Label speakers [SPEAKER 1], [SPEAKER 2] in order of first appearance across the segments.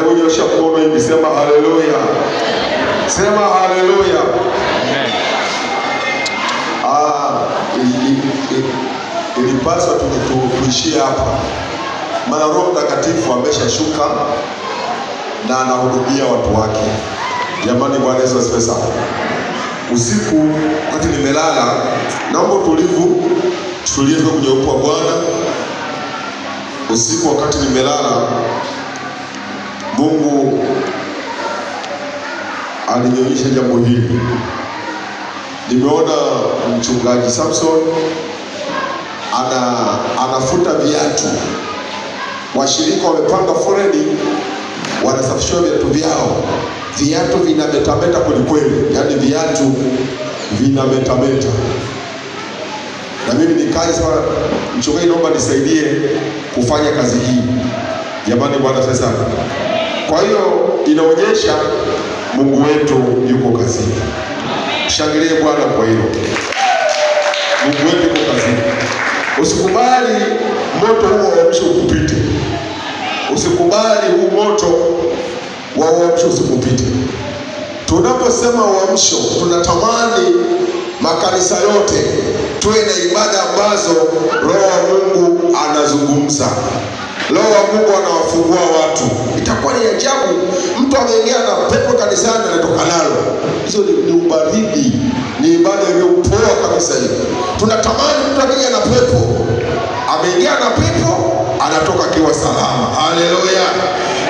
[SPEAKER 1] Hebu nyosha mkono hivi, sema haleluya, sema haleluya. Ah, ilipaswa tuishie hapa, maana Roho Mtakatifu ameshashuka na anahudumia watu wake. Jamani, Bwana Yesu asifiwe sana. Usiku wakati nimelala, naomba utulivu, tutulie tuko kwenye uwepo wa Bwana. Usiku wakati nimelala, Mungu alinionyesha jambo hili. Nimeona mchungaji Samson anafuta viatu, washirika wamepanga foleni, wanasafishiwa viatu vyao, viatu vinametameta kwelikweli, yaani viatu vinametameta. Na mimi nikaja sema, mchungaji, naomba nisaidie kufanya kazi hii. Jamani, Bwana asifiwe sana. Kwa hiyo inaonyesha Mungu wetu yuko kazini. Shangilie Bwana kwa hilo. Mungu wetu yuko kazini. Usikubali moto huo wa uamsho ukupite. Usikubali huu moto wa uamsho usikupite. Tunaposema uamsho, tunatamani makanisa yote tuwe na ibada ambazo Roho wa Mungu anazungumza, Roho wa Mungu anawafungua watu. Itakuwa ni ajabu mtu ameingia na pepo kanisani anatoka nalo. Hizo ni ubaridi, ni ibada iliyopoa kabisa hiyo. Tunatamani mtu akija na pepo, ameingia na pepo, anatoka akiwa salama. Haleluya!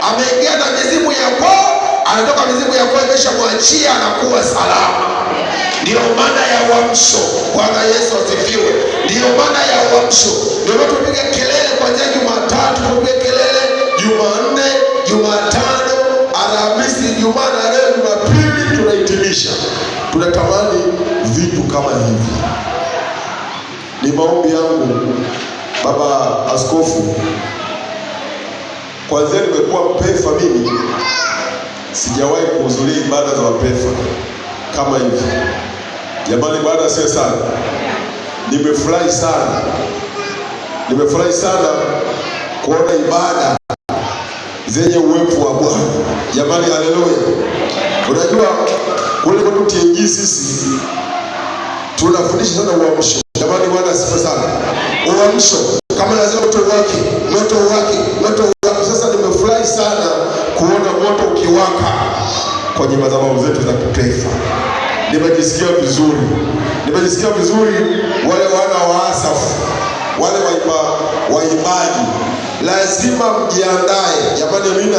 [SPEAKER 1] Ameingia na mizimu ya kwao, anatoka mizimu ya kwao imeshamwachia, anakuwa salama. Ndiyo maana ya uamsho. Bwana Yesu asifiwe. Ndiyo maana ya uamsho. Ndio maana tupige kelele kuanzia Jumatatu, tupige kelele Jumanne, Jumatano, Alhamisi, Ijumaa na leo Jumapili tunahitimisha. Tunatamani vitu kama hivi. Ni maombi yangu Baba Askofu, kwanzia nimekuwa mpefa mimi, sijawahi kuhudhuria ibada za wapefa kama hivi. Jamani, Bwana asifiwe sana. Nimefurahi sana, nimefurahi sana kuona ibada zenye uwepo wa Bwana. Jamani, haleluya! Unajua kule kwetu TAG sisi tunafundisha sana uamsho. Jamani, Bwana asifiwe sana. Uamsho kama lazima moto wake, moto wake, moto wake. Sasa nimefurahi sana kuona moto ukiwaka kwenye madhabahu zetu za kitaifa. Nimejisikia vizuri, nimejisikia vizuri. Wale wana wa Asafu, wale waimbaji lazima mjiandae. Jamani, amina.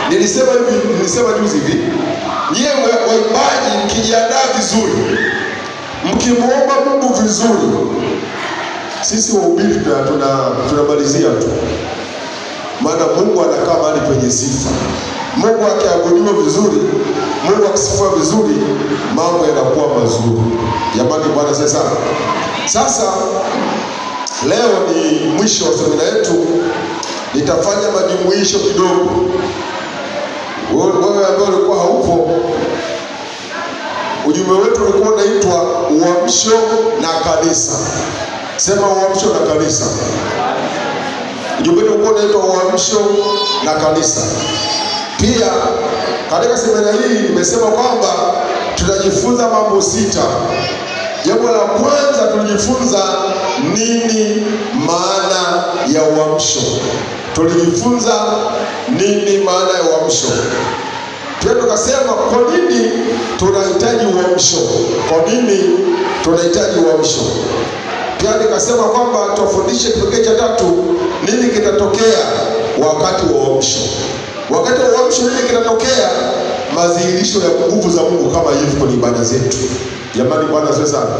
[SPEAKER 1] Nilisema hivi, nilisema juzi hivi, nyie waimbaji mkijiandaa vizuri, mkimuomba Mungu vizuri, sisi wahubiri tunamalizia tu, maana Mungu anakaa mahali penye sifa. Mungu akiabudiwa vizuri, Mungu akisifiwa vizuri, mambo yanakuwa mazuri. Jamani, Bwana asifiwe sana. Sasa leo ni mwisho wa semina yetu, nitafanya majumuisho kidogo. Wewe ambaye ulikuwa haupo, ujumbe wetu ulikuwa unaitwa uamsho na kanisa. Sema uamsho na kanisa. Ujumbe wetu ulikuwa unaitwa uamsho na kanisa. Pia katika semina hii nimesema kwamba tutajifunza mambo 6. Jambo la kwanza tulijifunza nini maana ya uamsho. Tulijifunza nini maana ya uamsho. Pia tukasema kwa nini tunahitaji uamsho. Kwa nini tunahitaji uamsho. Pia nikasema kwamba tufundishe kipengele cha 3, nini kitatokea wakati wa uamsho. Wakati wa uamsho nini kitatokea? Madhihirisho ya nguvu za Mungu kama hivi kwenye ibada zetu. Jamani, Bwana asifiwe sana.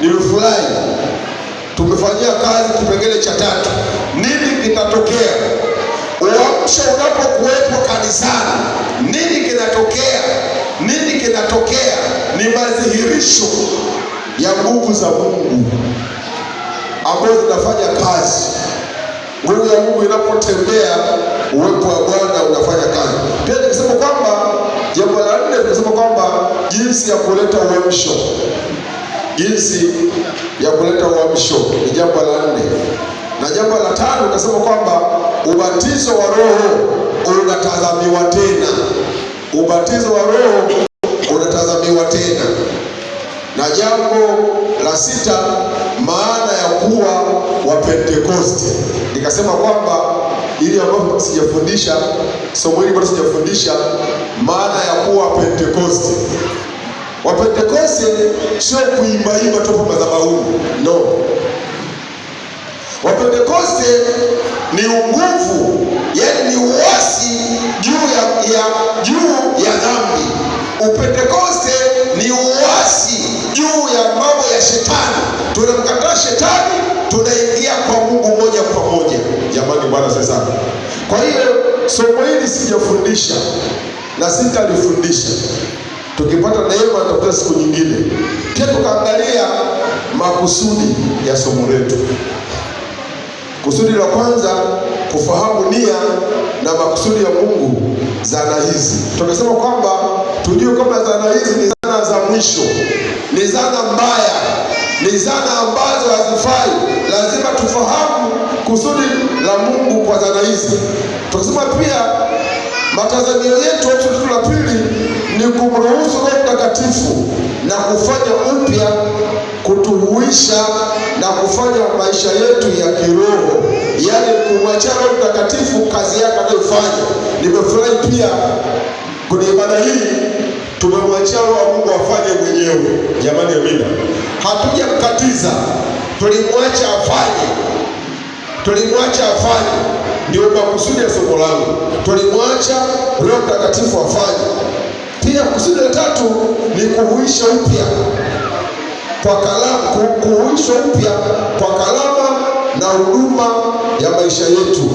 [SPEAKER 1] Nilifurahi tumefanyia kazi kipengele cha 3, nini kitatokea uamsho unapokuwepo kanisani? Nini kinatokea? Nini kinatokea? Ni madhihirisho ya nguvu za Mungu ambazo zinafanya kazi. Nguvu ya Mungu inapotembea, uwepo wa Bwana unafanya kazi. Pia nikisema kwamba jambo la 4, tunasema kwamba jinsi ya kuleta uamsho. Jinsi ya kuleta uamsho ni jambo la 4. Na jambo la 5 tunasema kwamba ubatizo wa Roho unatazamiwa. unatazamiwa tena, ubatizo wa Roho unatazamiwa tena. Na jambo la sita, maana ya kuwa wa Pentekoste. Nikasema kwamba ili ambapo sijafundisha somo hili bado sijafundisha maana ya kuwa Pentekoste. Wapentekoste sio kuimbaimba tu madhabahuni, no. Wapentekoste ni unguvu, yani ni uasi juu ya dhambi. Upentekoste ni uasi juu ya mambo ya shetani. Tunamkataa shetani, tunaingia kwa Mungu moja kwa moja. Jamani, Bwana sasa. Kwa hiyo somo hili sijafundisha na sitalifundisha, tukipata neema tutakuta siku nyingine. Pia tukaangalia makusudi ya somo letu. Kusudi la kwanza, kufahamu nia na makusudi ya Mungu zana hizi. Tukasema kwamba tujue kwamba zana hizi ni zana za mwisho, ni zana mbaya, ni zana ambazo hazifai. Lazima tufahamu kusudi la Mungu kwa zana hizi. Tukasema pia matazamio yetu, kusudi la pili ni kumruhusu Roho Mtakatifu na kufanya upya, kutuhuisha na kufanya maisha yetu ya kiroho, yaani kumwachia Roho Mtakatifu kazi yake anayofanya. Nimefurahi pia kwenye ibada hii tumemwachia Roho wa Mungu afanye mwenyewe. Jamani, amina. Hatujamkatiza, tulimwacha afanye, tulimwacha afanye. Ndio makusudi ya somo langu, tulimwacha Roho Mtakatifu afanye. Pia kusudi la tatu ni kuhuisha upya kwa kalamu, kuhuishwa upya kwa kalama na huduma ya maisha yetu,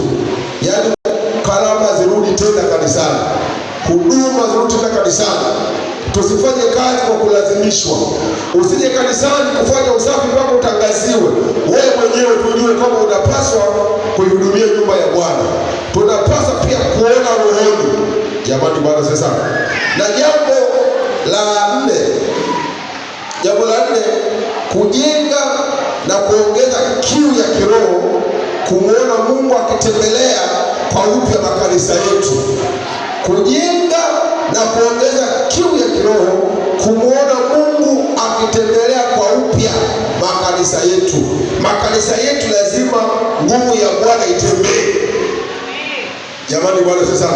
[SPEAKER 1] yaani kalama zirudi tena kanisani, huduma zirudi tena kanisani. Tusifanye kazi kwa kulazimishwa. Usije kanisani kufanya usafi mpaka utangaziwe. Wewe mwenyewe tujue kama unapaswa kuihudumia nyumba ya Bwana. Tunapaswa pia kuona rohoni. Jamani, Bwana sasa. Na jambo la nne, jambo la nne, kujenga na kuongeza kiu ya kiroho, kumwona Mungu akitembelea kwa upya makanisa yetu. Kujenga na kuongeza kiu ya kiroho, kumwona Mungu akitembelea kwa upya makanisa yetu. Makanisa yetu lazima nguvu ya Bwana itembee. Jamani, Bwana sasa,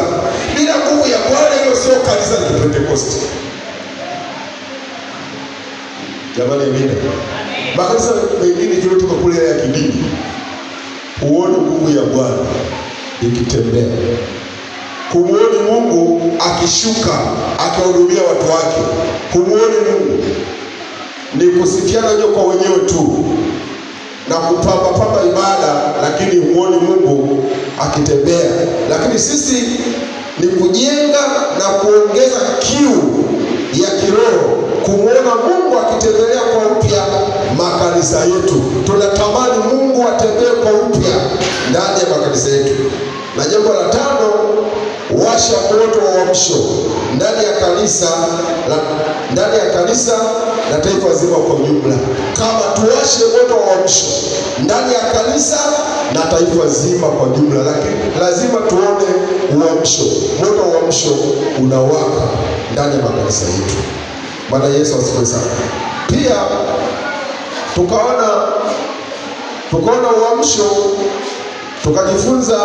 [SPEAKER 1] bila nguvu ya Bwana hilo sio kanisa la Pentekoste. Jamani, amina. Makanisa mengine tuliotoka kule ya kidini, huoni nguvu ya Bwana ikitembea, humuoni Mungu akishuka akiwahudumia watu wake, humuoni Mungu. Ni kusifiana wenyewe kwa wenyewe tu na kupamba pamba ibada, lakini humuoni Mungu akitembea. Lakini sisi ni kujenga na kuongeza kiu ya kiroho, kumwona Mungu akitembelea kwa upya makanisa yetu. Tunatamani Mungu atembee kwa upya ndani ya makanisa yetu. Na jambo la tano, washa moto wa uamsho ndani ya kanisa la, ndani ya kanisa na taifa zima kwa ujumla. Kama tuwashe moto wa uamsho ndani ya kanisa na taifa zima kwa jumla, lakini lazima tuone uamsho, moto wa uamsho unawaka ndani ya makanisa yetu. Bwana Yesu asifiwe sana. Pia tukaona uamsho, tukajifunza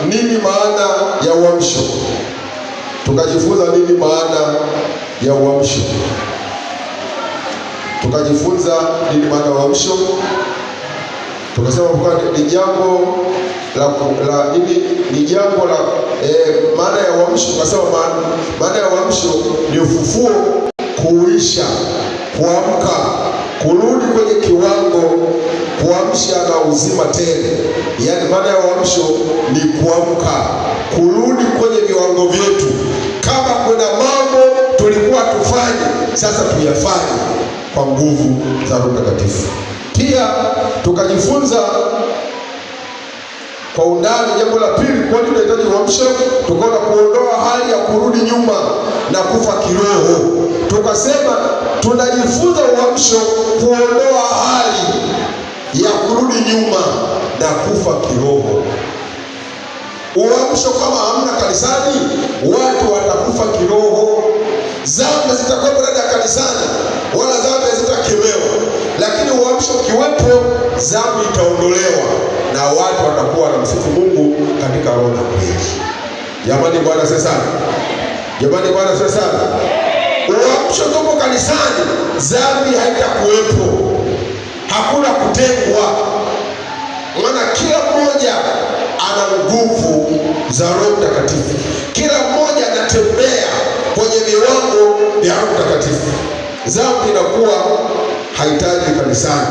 [SPEAKER 1] nini maana ya uamsho. Tukajifunza nini maana ya uamsho. Tukajifunza nini maana ya uamsho. Tukasema kwamba ni jambo la nini, ni jambo la maana ya uamsho. Tukasema maana ya uamsho ni ufufuo, kuisha, kuamka, kurudi kwenye kiwango, kuamsha na uzima tele. Yaani maana ya uamsho ni kuamka, kurudi kwenye viwango vyetu. Kama kuna mambo tulikuwa tufanye, sasa tuyafanye kwa nguvu za Roho Mtakatifu. Pia tukajifunza kwa undani jambo la pili, kwa nini tunahitaji uamsho? Tukaona kuondoa hali ya kurudi nyuma na kufa kiroho. Tukasema tunajifunza uamsho kuondoa hali ya kurudi nyuma na kufa kiroho. Uamsho kama hamna kanisani, watu zitakuwepo ndani ya kanisani, wala dhambi hazitakemewa. Lakini uamsho ukiwepo, dhambi itaondolewa na watu watakuwa wanamsifu Mungu katika roho na kweli. Jamani, Bwana asifiwe sana. Jamani, Bwana asifiwe sana. Uamsho ukiwepo kanisani, dhambi haitakuwepo, hakuna kutengwa, maana kila mmoja ana nguvu za Roho Mtakatifu, kila mmoja anatembea kwenye viwango vya Roho Mtakatifu. Dhambi inakuwa hahitaji kanisani.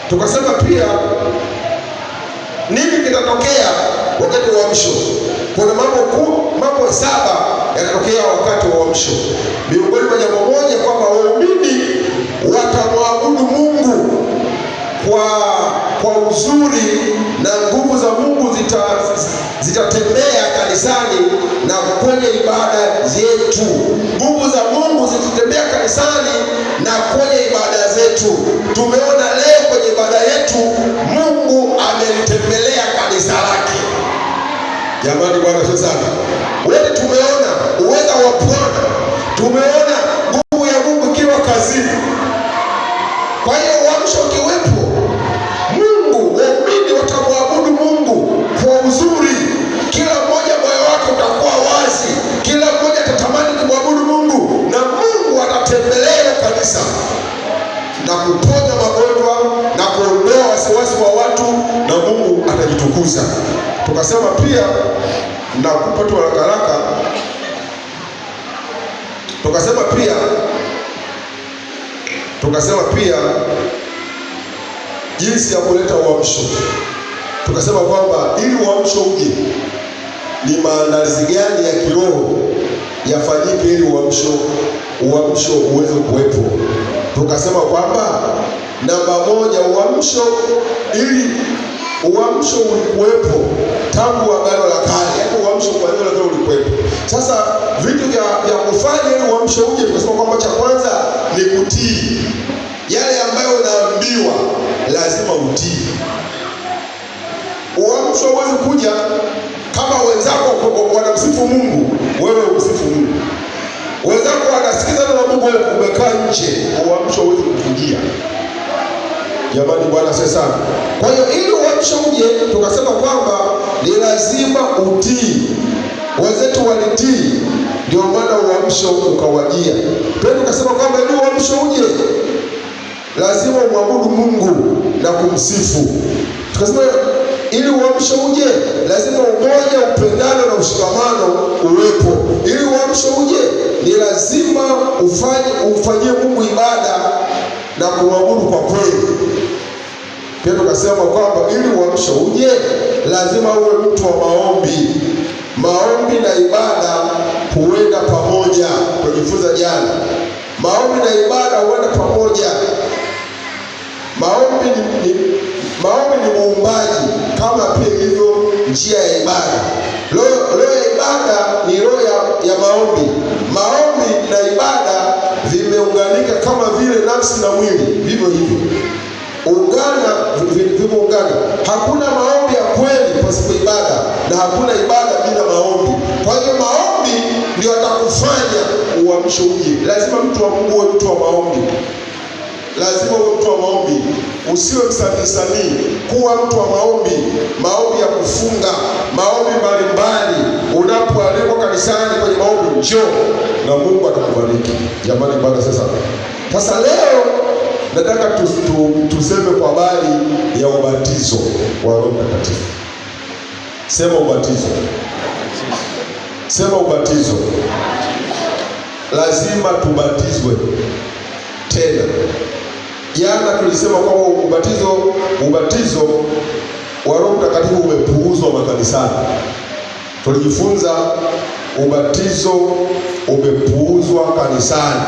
[SPEAKER 1] Tukasema pia nini kitatokea wakati wa uamsho? Kuna mambo 7 yanatokea wakati wa uamsho. Miongoni mwa jambo moja kwamba waumini watamwabudu Mungu kwa uzuri na nguvu za Mungu zitatembea kanisani na kwenye ibada zetu. Nguvu za Mungu zitatembea kanisani na kwenye ibada zetu. Tumeona leo kwenye ibada yetu Mungu amelitembelea kanisa lake. Jamani, Bwana asifiwe sana. Wote tumeona uweza wa Bwana, tumeona nguvu ya Mungu ikiwa kazini. Kwa hiyo uamsho ukiwepo, Mungu, waumini watamwabudu Mungu kwa uzuri. Kila mmoja moyo wake utakuwa wazi, kila mmoja atatamani kumwabudu Mungu, na Mungu atatembelea kanisa na kuponya magonjwa na kuondoa wasiwasi wa watu, na Mungu atajitukuza. Tukasema pia na kupa tu haraka haraka, tukasema pia jinsi ya kuleta uamsho. Tukasema kwamba ili uamsho uje, ni maandalizi gani ya kiroho yafanyike ili uamsho uweze kuwepo. Tukasema kwamba namba 1, uamsho, ili uamsho ulikuwepo tangu Agano la Kale. Yaani uamsho kwa Agano la Kale ulikuwepo. Sasa vitu vya kufanya ili uamsho uje, tukasema kwamba cha kwanza ni kutii. Yale ambayo unaambiwa lazima utii. Uamsho huwezi kuja kama wenzako wanamsifu Mungu, wewe umsifu Mungu. Wenzako wanasikiza neno la Mungu, wewe umekaa nje. Uamsho huwezi kukujia. Jamani, Bwana asifiwe sana. Kwa hiyo ili uamsho uje, tukasema kwamba ni lazima utii. Wenzetu walitii, ndio maana uamsho ukawajia. Pia tukasema kwamba ili uamsho uje, lazima umwabudu Mungu na kumsifu. Tukasema ili uamsho uje, lazima umoja, upendano na ushikamano uwepo. Ili uamsho uje, ni lazima umfanyie Mungu ibada na kumwabudu kwa kweli. Pia tukasema kwamba ili uamsho uje, lazima uwe mtu wa maombi. Maombi na ibada huenda pamoja. Tulijifunza jana, maombi na ibada huenda pamoja. Maombi ni muumbaji kama pia ilivyo njia ya ibada. Roho ya ibada ni roho ya maombi. Maombi na ibada vimeunganika kama vile nafsi na mwili, vivyo hivyo vimeungana. Hakuna maombi ya kweli pasipo ibada, na hakuna ibada bila maombi. Kwa hiyo maombi ndio atakufanya uamsho uje. Lazima mtu wa Mungu uwe mtu wa maombi. Lazima uwe mtu wa maombi, usiwe msanii. Kuwa mtu wa maombi, maombi ya kufunga, maombi mbalimbali. Unapoalikwa kanisani kwenye maombi, njoo na Mungu atakubariki. Jamani, Bwana sasa. Sasa leo nataka tuseme kwa habari ya ubatizo wa Roho Mtakatifu. Sema ubatizo. Sema ubatizo. Lazima tubatizwe tena. Jana tulisema kwamba ubatizo wa Roho Mtakatifu umepuuzwa makanisani. Tulijifunza ubatizo umepuuzwa kanisani.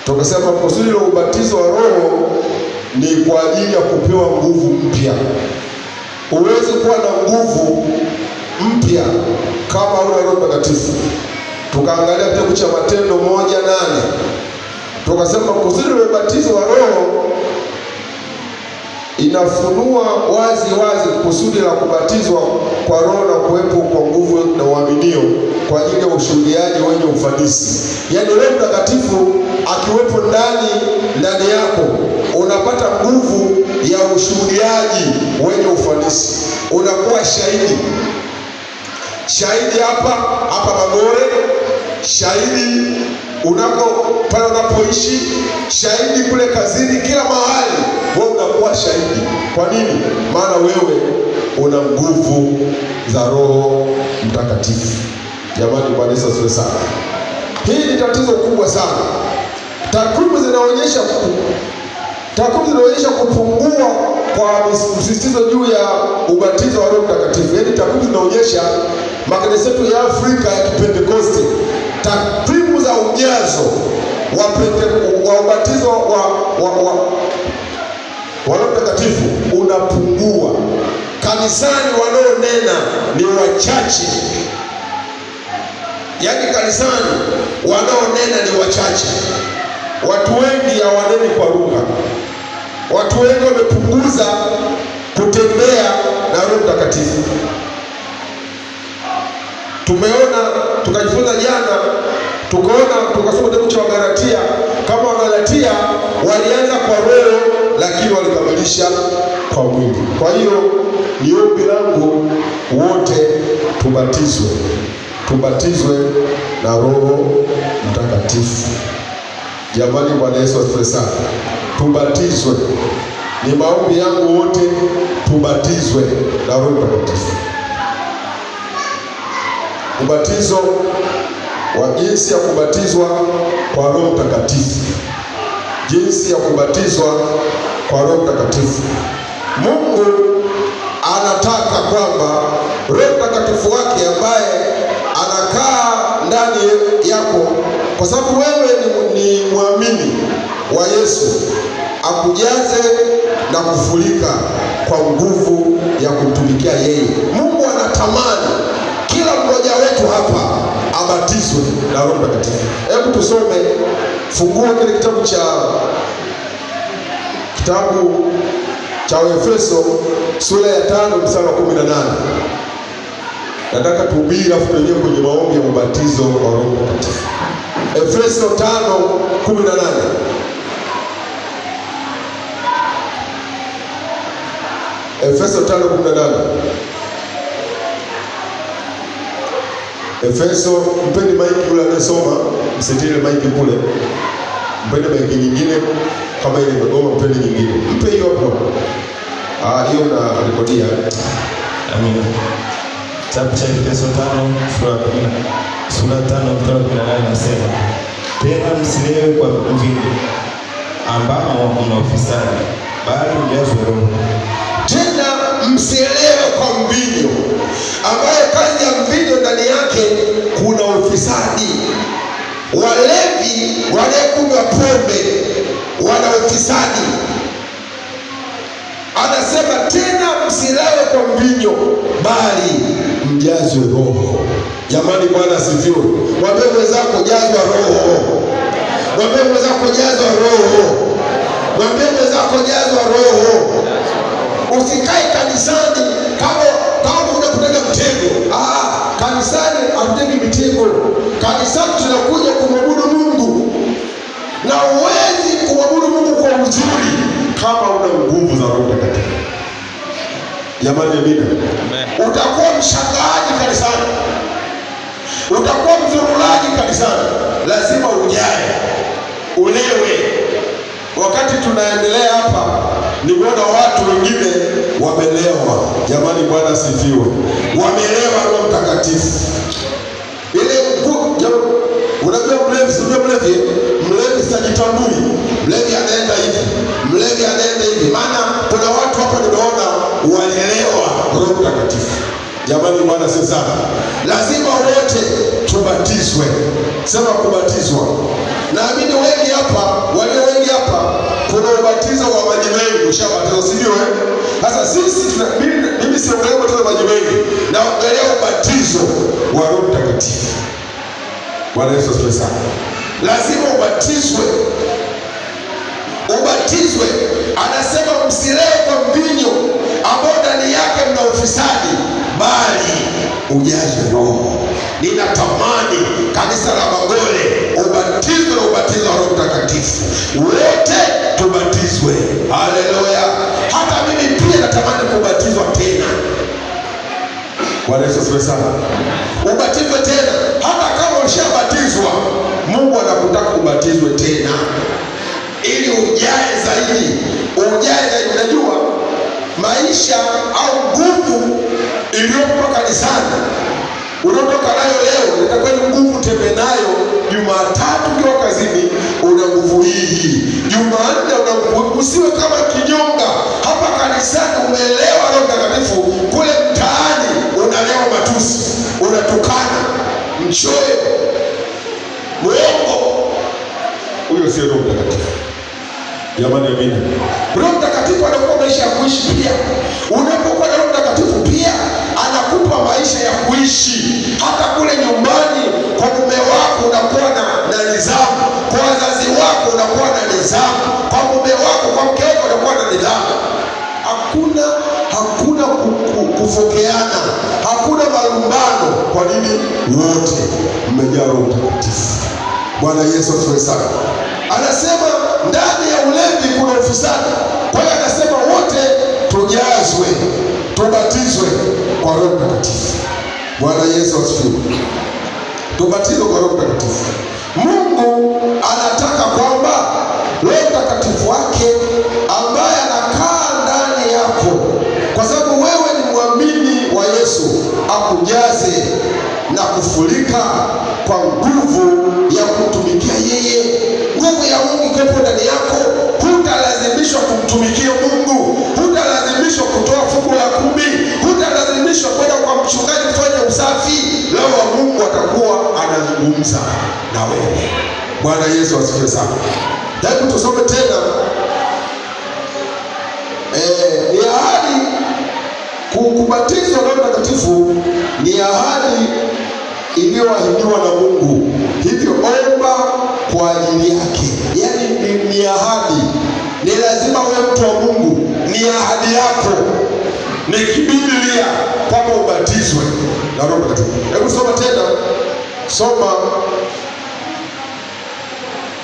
[SPEAKER 1] Tukasema kusudi la ubatizo wa Roho ni kwa ajili ya kupewa nguvu mpya. Huwezi kuwa na nguvu mpya kama huna Roho Mtakatifu. Tukaangalia kitabu cha Matendo 1:8. Tukasema kusudi la ubatizo wa Roho inafunua wazi wazi kusudi la kubatizwa kwa Roho na kuwepo kwa nguvu na uaminio kwa ajili ya ushuhudiaji wenye ufanisi. Yaani Roho Mtakatifu akiwepo ndani yako unapata nguvu ya ushuhudiaji wenye ufanisi, unakuwa shahidi. Shahidi hapa hapa Magore, shahidi unako pale unapoishi, shahidi kule kazini, kila mahali wewe unakuwa shahidi. Kwa nini? Maana wewe una nguvu za Roho Mtakatifu. Jamani, Bwana Yesu asifiwe sana. Hii ni tatizo kubwa sana. Takwimu zinaonyesha kupungua kwa msisitizo juu ya ubatizo wa Roho Mtakatifu. Yaani takwimu zinaonyesha makanisa yetu ya Afrika ya Kipentekoste, takwimu za ujazo wa ubatizo wa Roho Mtakatifu unapungua. Kanisani wanaonena ni wachache, yaani kanisani wanaonena ni wachache. Watu wengi hawaneni kwa lugha. Watu wengi wamepunguza kutembea na Roho Mtakatifu. Tumeona tukajifunza jana, tukaona tukasoma kitabu cha Wagalatia, kama Wagalatia walianza kwa Roho lakini walikamilisha kwa mwili. Kwa hiyo ni ombi langu wote tubatizwe, tubatizwe na Roho Mtakatifu. Jamani, Bwana Yesu asifiwe sana. Tubatizwe, ni maombi yangu wote tubatizwe na Roho Mtakatifu. Ubatizo wa jinsi ya kubatizwa kwa Roho Mtakatifu, jinsi ya kubatizwa kwa Roho Mtakatifu. Mungu anataka kwamba Roho Mtakatifu wake ambaye anakaa ndani yako, kwa sababu wewe ni mwamini wa Yesu, akujaze na kufurika kwa nguvu ya kumtumikia yeye. Mungu anatamani kila mmoja wetu hapa abatizwe na Roho Mtakatifu. Hebu tusome, fungua kile kitabu cha Waefeso sura ya 5 mstari wa 18. Nataka tuhubiri alafu tuingie kwenye maombi ya ubatizo wa Roho Mtakatifu. Efeso 5:18. Efeso 5:18. Efeso, mpeni maiki kule anayesoma, msitile maiki kule. Mpeni maiki nyingine kama ile imegoma, mpeni nyingine. Mpe hiyo hapo. Ah, hiyo na rekodia.
[SPEAKER 2] Amina. Kitabu cha Efeso 5 sura 5 mstari wa 18 nasema, tena msilewe kwa mvinyo ambamo mna ufisadi, bali mjazwe Roho.
[SPEAKER 1] Tena msilewe kwa mvinyo, ambayo kazi ya mvinyo ndani yake kuna ufisadi. Walevi waliokunywa pombe wana ufisadi. Anasema tena msilewe kwa mvinyo, bali mjazwe Roho. Jamani, Bwana asifiwe. Mwambie mwenzako jazwa Roho. Mwambie mwenzako jazwa Roho. Mwambie mwenzako jazwa Roho. Usikae kanisani kama unakutega mtego. Ah, kanisani hatutegi mitego. Kanisani tunakuja kumwabudu Mungu, na huwezi kumwabudu Mungu kwa uzuri kama una nguvu za Roho Mtakatifu. Jamani, amina. Utakuwa mshangaaji kanisani, utakuwa mzurulaji kanisani. Lazima ujae, ulewe. Wakati tunaendelea hapa, nimeona watu wengine wamelewa. Jamani, Bwana asifiwe. Wamelewa Roho Mtakatifu. Ile unajua mlevi, si unajua mlevi? Mlevi sajitambui. Mlevi anaenda hivi, mlevi anaenda hivi. Maana kuna watu hapa nimeona walilewa Roho Mtakatifu. Jamani, Bwana asifiwe sana. Lazima wote tubatizwe. Sema kubatizwa. Naamini wengi hapa, walio wengi hapa, kuna ubatizo wa maji mengi, ushabatizwa, si ndio? Sasa mimi siongelea ubatizo wa maji mengi, naongelea ubatizo wa Roho Mtakatifu. Bwana Yesu asifiwe sana. Lazima ubatizwe. Ubatizwe. Anasema msilewe kwa mvinyo ambao ndani yake mna ufisadi, bali ujazwe Roho. Ninatamani kanisa la Magole ubatizwe na ubatizo wa Roho Mtakatifu, wote tubatizwe. Haleluya! Hata mimi pia natamani kubatizwa tena. Bwana Yesu asifiwe sana. Ubatizwe tena, hata kama ulishabatizwa, Mungu anakutaka ubatizwe tena ili ujae zaidi, ujae zaidi. Unajua maisha au nguvu iliyopo kanisani unaotoka nayo leo, itakuwa ni nguvu tembee nayo Jumatatu ukiwa kazini, una nguvu hii. Jumanne una nguvu. Usiwe kama kinyonga hapa kanisani, umelewa Roho Mtakatifu, kule mtaani unalewa matusi, unatukana, mchoyo, mwongo. Huyo sio Roho Mtakatifu. Jamani, amina. Roho Mtakatifu anakupa maisha ya kuishi pia. Unapokuwa na Roho Mtakatifu pia anakupa maisha ya kuishi. Hata kule nyumbani kwa mume wako unakuwa na nidhamu, kwa wazazi wako unakuwa na nidhamu, kwa mume wako, kwa mke wako unakuwa na nidhamu. Hakuna kufokeana, hakuna malumbano. Kwa nini? Wote mmejaa Roho Mtakatifu. Bwana Yesu asifiwe sana. Anasema ndani ya ulevi kuna ufisadi. Kwa hiyo anasema wote tujazwe, tubatizwe kwa Roho Mtakatifu. Bwana Yesu asifiwe. Tubatizwe kwa Roho Mtakatifu. Mungu anataka kwamba Roho Mtakatifu wake ambaye anakaa ndani yako, kwa sababu wewe ni mwamini wa Yesu, akujaze na kufurika kwa nguvu ya kumtumikia yeye. Nguvu ya Mungu ikiwepo ndani yako, hutalazimishwa kumtumikia Mungu, hutalazimishwa kutoa fungu la 10, hutalazimishwa kwenda kwa mchungaji kufanya usafi. Roho wa Mungu atakuwa anazungumza na wewe. Bwana Yesu asifiwe sana. Hebu tusome tena. Ni ahadi kubatizwa na Roho Mtakatifu ni ahadi iliyoahidiwa na Mungu, hivyo omba kwa ajili yake. Yaani ni ahadi, ni lazima uwe mtu wa Mungu, ni ahadi yako, ni kibiblia kwamba ubatizwe na Roho Mtakatifu. Hebu soma tena,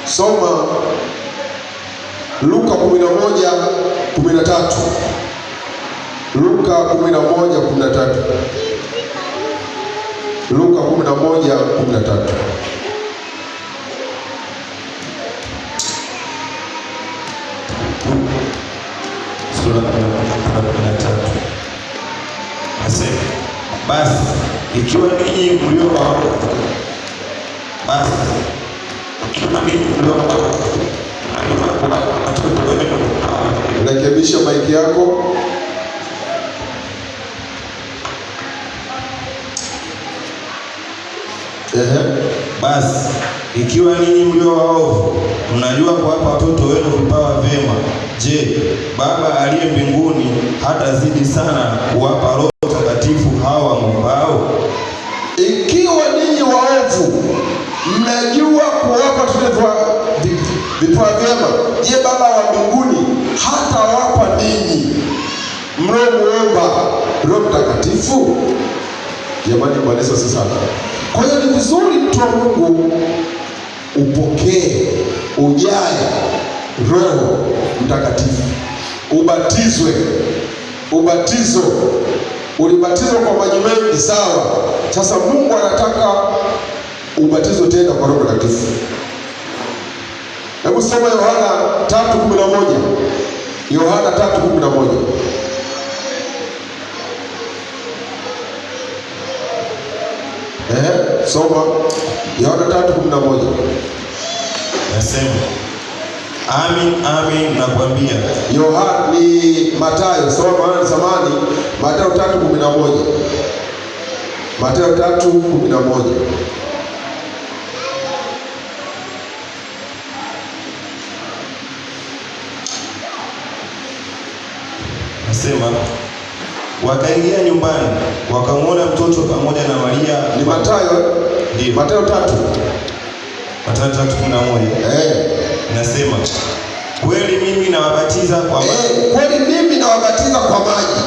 [SPEAKER 1] soma Luka 11:13. Luka 11:13. Luka 11:13.
[SPEAKER 2] Sura 13. Nasema, basi ikiwa ninyi mlio waovu, basi ikiwa ninyi mlio waovu, watoto wenu
[SPEAKER 1] Rekebisha maiki yako.
[SPEAKER 2] Basi ikiwa ninyi mlio waovu mnajua kuwapa watoto wenu vipawa vyema, je, Baba aliye mbinguni hatazidi sana kuwapa Roho Mtakatifu hawa wamwombao?
[SPEAKER 1] Ikiwa ninyi waovu mnajua kuwapa watoto vipawa vyema, je, Baba wa mbinguni hatawapa ninyi mnaomuomba Roho Mtakatifu? Jamani, Bwana Yesu asifiwe sana. Kwa hiyo ni vizuri mtu wa Mungu upokee, ujae Roho Mtakatifu, ubatizwe. Ubatizo, ulibatizwa kwa maji mengi, sawa. Sasa Mungu anataka ubatizwe tena kwa Roho Mtakatifu. Hebu soma Yohana 3:11. Yohana 3:11. Soma Yohana 3:11.
[SPEAKER 2] Nasema, amin, amin nakwambia.
[SPEAKER 1] Yohana ni Mathayo, soma Yohana samani, Mathayo 3:11. Mathayo 3:11.
[SPEAKER 2] Nasema, wakaingia nyumbani wakamwona mtoto pamoja na Maria.
[SPEAKER 1] Ni Mathayo?
[SPEAKER 2] Ndiyo.
[SPEAKER 1] Mathayo 3.
[SPEAKER 2] Mathayo 3:11. Nasema, kweli mimi nawabatiza kwa maji.
[SPEAKER 1] Kweli mimi nawabatiza kwa maji.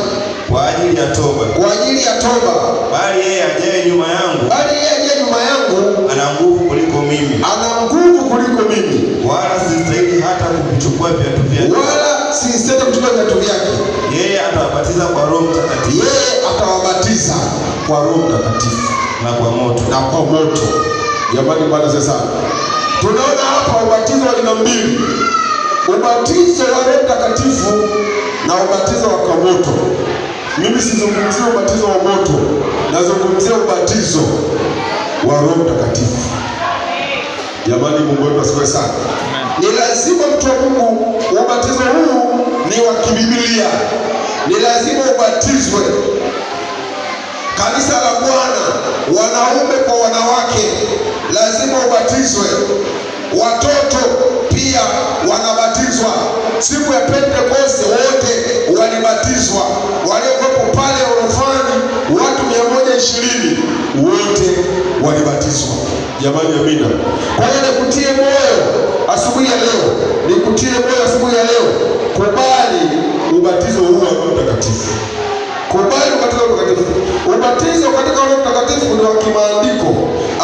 [SPEAKER 2] Kwa ajili ya toba.
[SPEAKER 1] Kwa ajili ya toba.
[SPEAKER 2] Bali yeye ajaye nyuma yangu.
[SPEAKER 1] Bali yeye Kwa Roho Mtakatifu
[SPEAKER 2] na kwa moto.
[SPEAKER 1] Na kwa moto. Jamani, Bwana sasa tunaona hapa ubatizo wa aina mbili, ubatizo wa Roho Mtakatifu na ubatizo wa kwa moto. Mimi sizungumzie ubatizo wa moto, nazungumzia ubatizo wa Roho Mtakatifu. Jamani, Mungu wetu asifiwe sana. Ni lazima mtu wa Mungu, ubatizo huu ni wa kibibilia, ni lazima ubatizwe. Kanisa la Bwana, wanaume kwa wanawake, lazima ubatizwe. Watoto pia wanabatizwa. Siku ya Pentekoste wote walibatizwa, waliokuwepo pale orofani watu 120 wote walibatizwa. Jamani, amina. Kwa hiyo nikutie moyo asubuhi ya leo, nikutie moyo asubuhi ya leo, kubali ubatizo huu wa Roho Mtakatifu. Kubali ubatizo wa Roho Mtakatifu. Ubatizo katika Roho Mtakatifu ni wa kimaandiko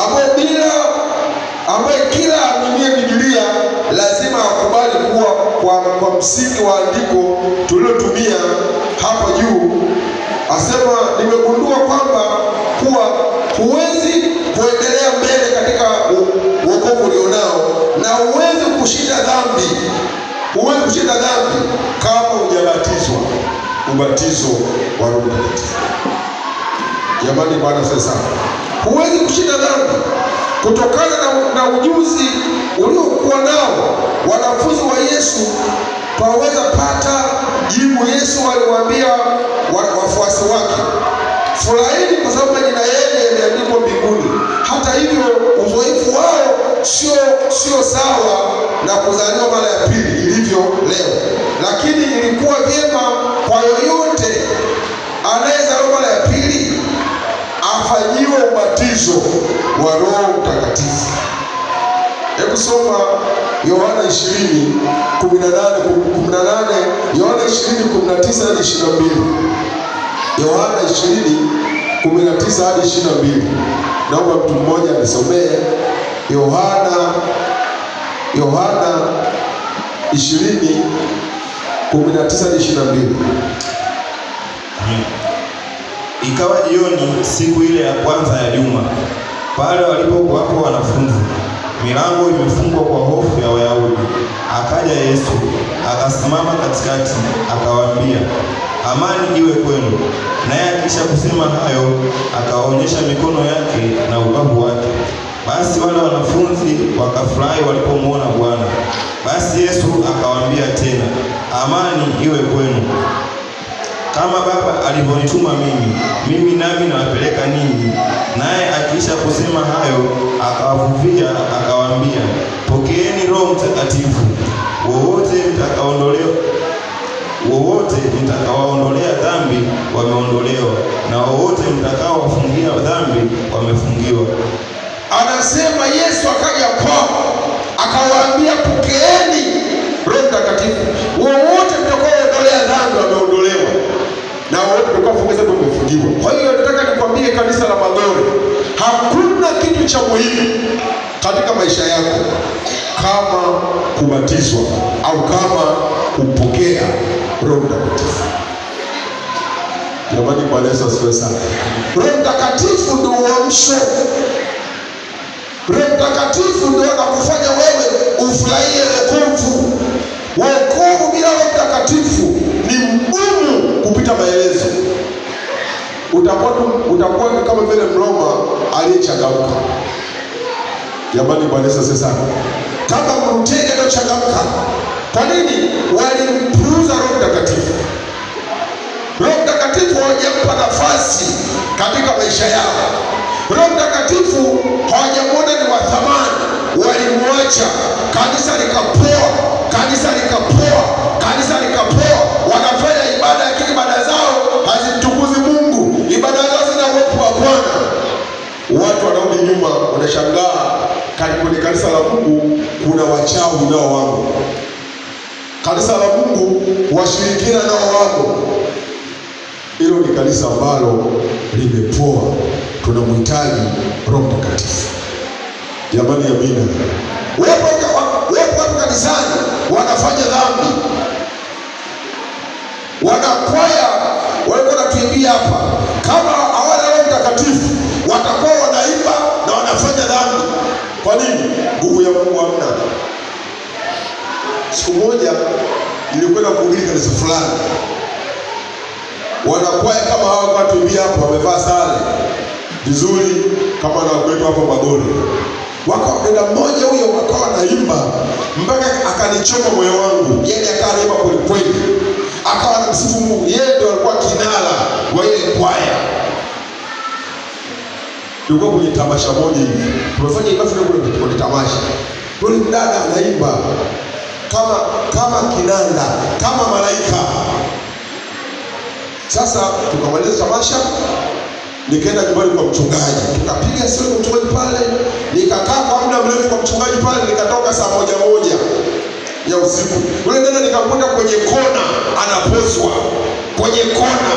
[SPEAKER 1] ambaye kila aaminie Biblia lazima akubali kuwa kwa msingi wa andiko tulilotumia hapo juu. Asema nimegundua kwamba kuwa huwezi kuendelea mbele katika wokovu ulionao na huwezi kushinda dhambi, huwezi kushinda dhambi kama hujabatizwa ubatizo wa Roho Mtakatifu. Jamani, Bwana asifiwe sana. Huwezi kushinda dhambi kutokana na ujuzi uliokuwa nao wanafunzi wa Yesu. Twaweza pata jibu. Yesu aliwaambia wafuasi wake, furahini kwa sababu majina yenu yameandikwa mbinguni. Hata hivyo uzoefu wao sio sawa na kuzaliwa mara ya pili ilivyo leo, lakini ilikuwa vyema kwa yoyote anayezaliwa mara ya pili afanyiwe ubatizo wa Roho Mtakatifu. Hebu soma Yohana 20:18, 18, Yohana 20:19 hadi 22. Yohana 20:19 hadi 22. Naomba mtu mmoja anisomee Yohana 20:19 hadi 22.
[SPEAKER 2] Ikawa jioni siku ile ya kwanza ya juma, pale walipokuwapo wanafunzi, milango imefungwa kwa hofu ya Wayahudi, akaja Yesu akasimama katikati, akawaambia, amani iwe kwenu. Naye akisha kusema hayo, akawaonyesha mikono yake na ubavu wake. Basi wale wanafunzi wakafurahi walipomwona Bwana. Basi Yesu akawaambia tena, amani iwe kwenu. Kama Baba alivyonituma mimi, mimi nami nawapeleka ninyi. Naye akiisha kusema hayo, akawavuvia akawaambia, pokeeni Roho Mtakatifu. Wowote mtakaowaondolea dhambi wameondolewa, na wowote mtakaowafungia dhambi wamefungiwa.
[SPEAKER 1] Anasema Yesu akaja kwao akawaambia, pokeeni Roho Mtakatifu. Wowote mtakaoondolea dhambi wameondolewa, na wowote mtakaofungia dhambi wamefungiwa. Kwa hiyo nataka nikwambie kanisa la Magore, hakuna kitu cha muhimu katika maisha yako kama kubatizwa au kama kupokea Roho Mtakatifu. Jamani, Bwana Yesu asifiwe sana. Roho Mtakatifu ndio uamsho. Roho Mtakatifu ndio anakufanya wewe ufurahie wokovu. Wokovu bila Roho Mtakatifu ni mgumu kupita maelezo. Utakuwa ni kama vile Mroma aliyechangamka. Jamani, Bwana Yesu asifiwe sana. Kama Mrutenge aliyochangamka. Kwa nini? Walimpuuza Roho Mtakatifu. Roho Mtakatifu hawajampa nafasi katika maisha yao. Roho Mtakatifu hawajamuona ni wa thamani, walimwacha. Kanisa likapoa, kanisa likapoa, kanisa likapoa. Wanafanya ibada lakini ibada zao hazimtukuzi Mungu, ibada zao zina uwepo wa Bwana. Watu wanarudi nyuma, wanashangaa kwenye kanisa la Mungu kuna wachawi nao wamo, kanisa la Mungu washirikina nao wamo. Hilo ni kanisa ambalo limepoa. Tunamhitaji Roho Mtakatifu. Jamani, amina. Wapo kanisani wanafanya dhambi, wanakwaya walikuwa wanatuimbia hapa, kama hawana Roho Mtakatifu Mtakatifu watakuwa wanaimba na wanafanya dhambi. Kwa nini? Nguvu ya Mungu hamna. Siku moja nilikwenda kuhubiri kanisa fulani, wanakwaya kama hawa kwa tuimbia hapo, wamevaa sare vizuri kama na kwetu hapo Magore. Wakawa dada mmoja huyo wakawa naimba mpaka akanichoma moyo wangu, yaani akawa anaimba kweli kweli, akawa anamsifu Mungu. Yeye ndio alikuwa kinara wa ile kwaya. Tulikuwa kwenye tamasha moja hivi, tumefanya ibada kule kwenye tamasha. Yule mdada anaimba kama kinanda, kama malaika. Sasa tukamaliza tamasha, nikaenda nyumbani kwa mchungaji, tukapiga stori kwa mchungaji pale, nikakaa kwa muda mrefu kwa mchungaji pale, nikatoka saa 1:00 ya usiku. Yule dada nikamkuta kwenye kona anapozwa, kwenye kona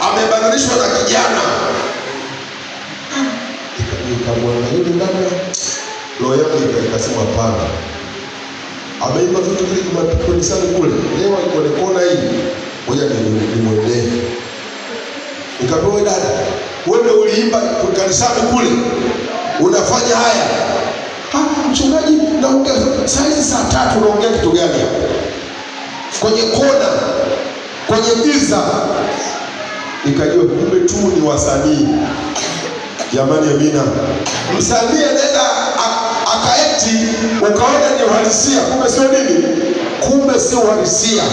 [SPEAKER 1] amebananishwa na kijana. Nikamwangalia yule dada, roho yangu ikasema hapana, ameimba vitu vile Jumapili kanisani kule, leo kwenye kona hii, ngoja nimwendee. Nikamwambia, wewe dada, wewe ndio uliimba kanisani kule, unafanya haya? Ha, mchungaji, naongea saa hizi saa 3, unaongea kitu gani hapo? Kwenye kona, kwenye giza. Nikajua kumbe tu ni wasanii. Jamani, amina. Msanii anaweza akaeti ukaona ni uhalisia, kumbe sio nini? Kumbe sio uhalisia.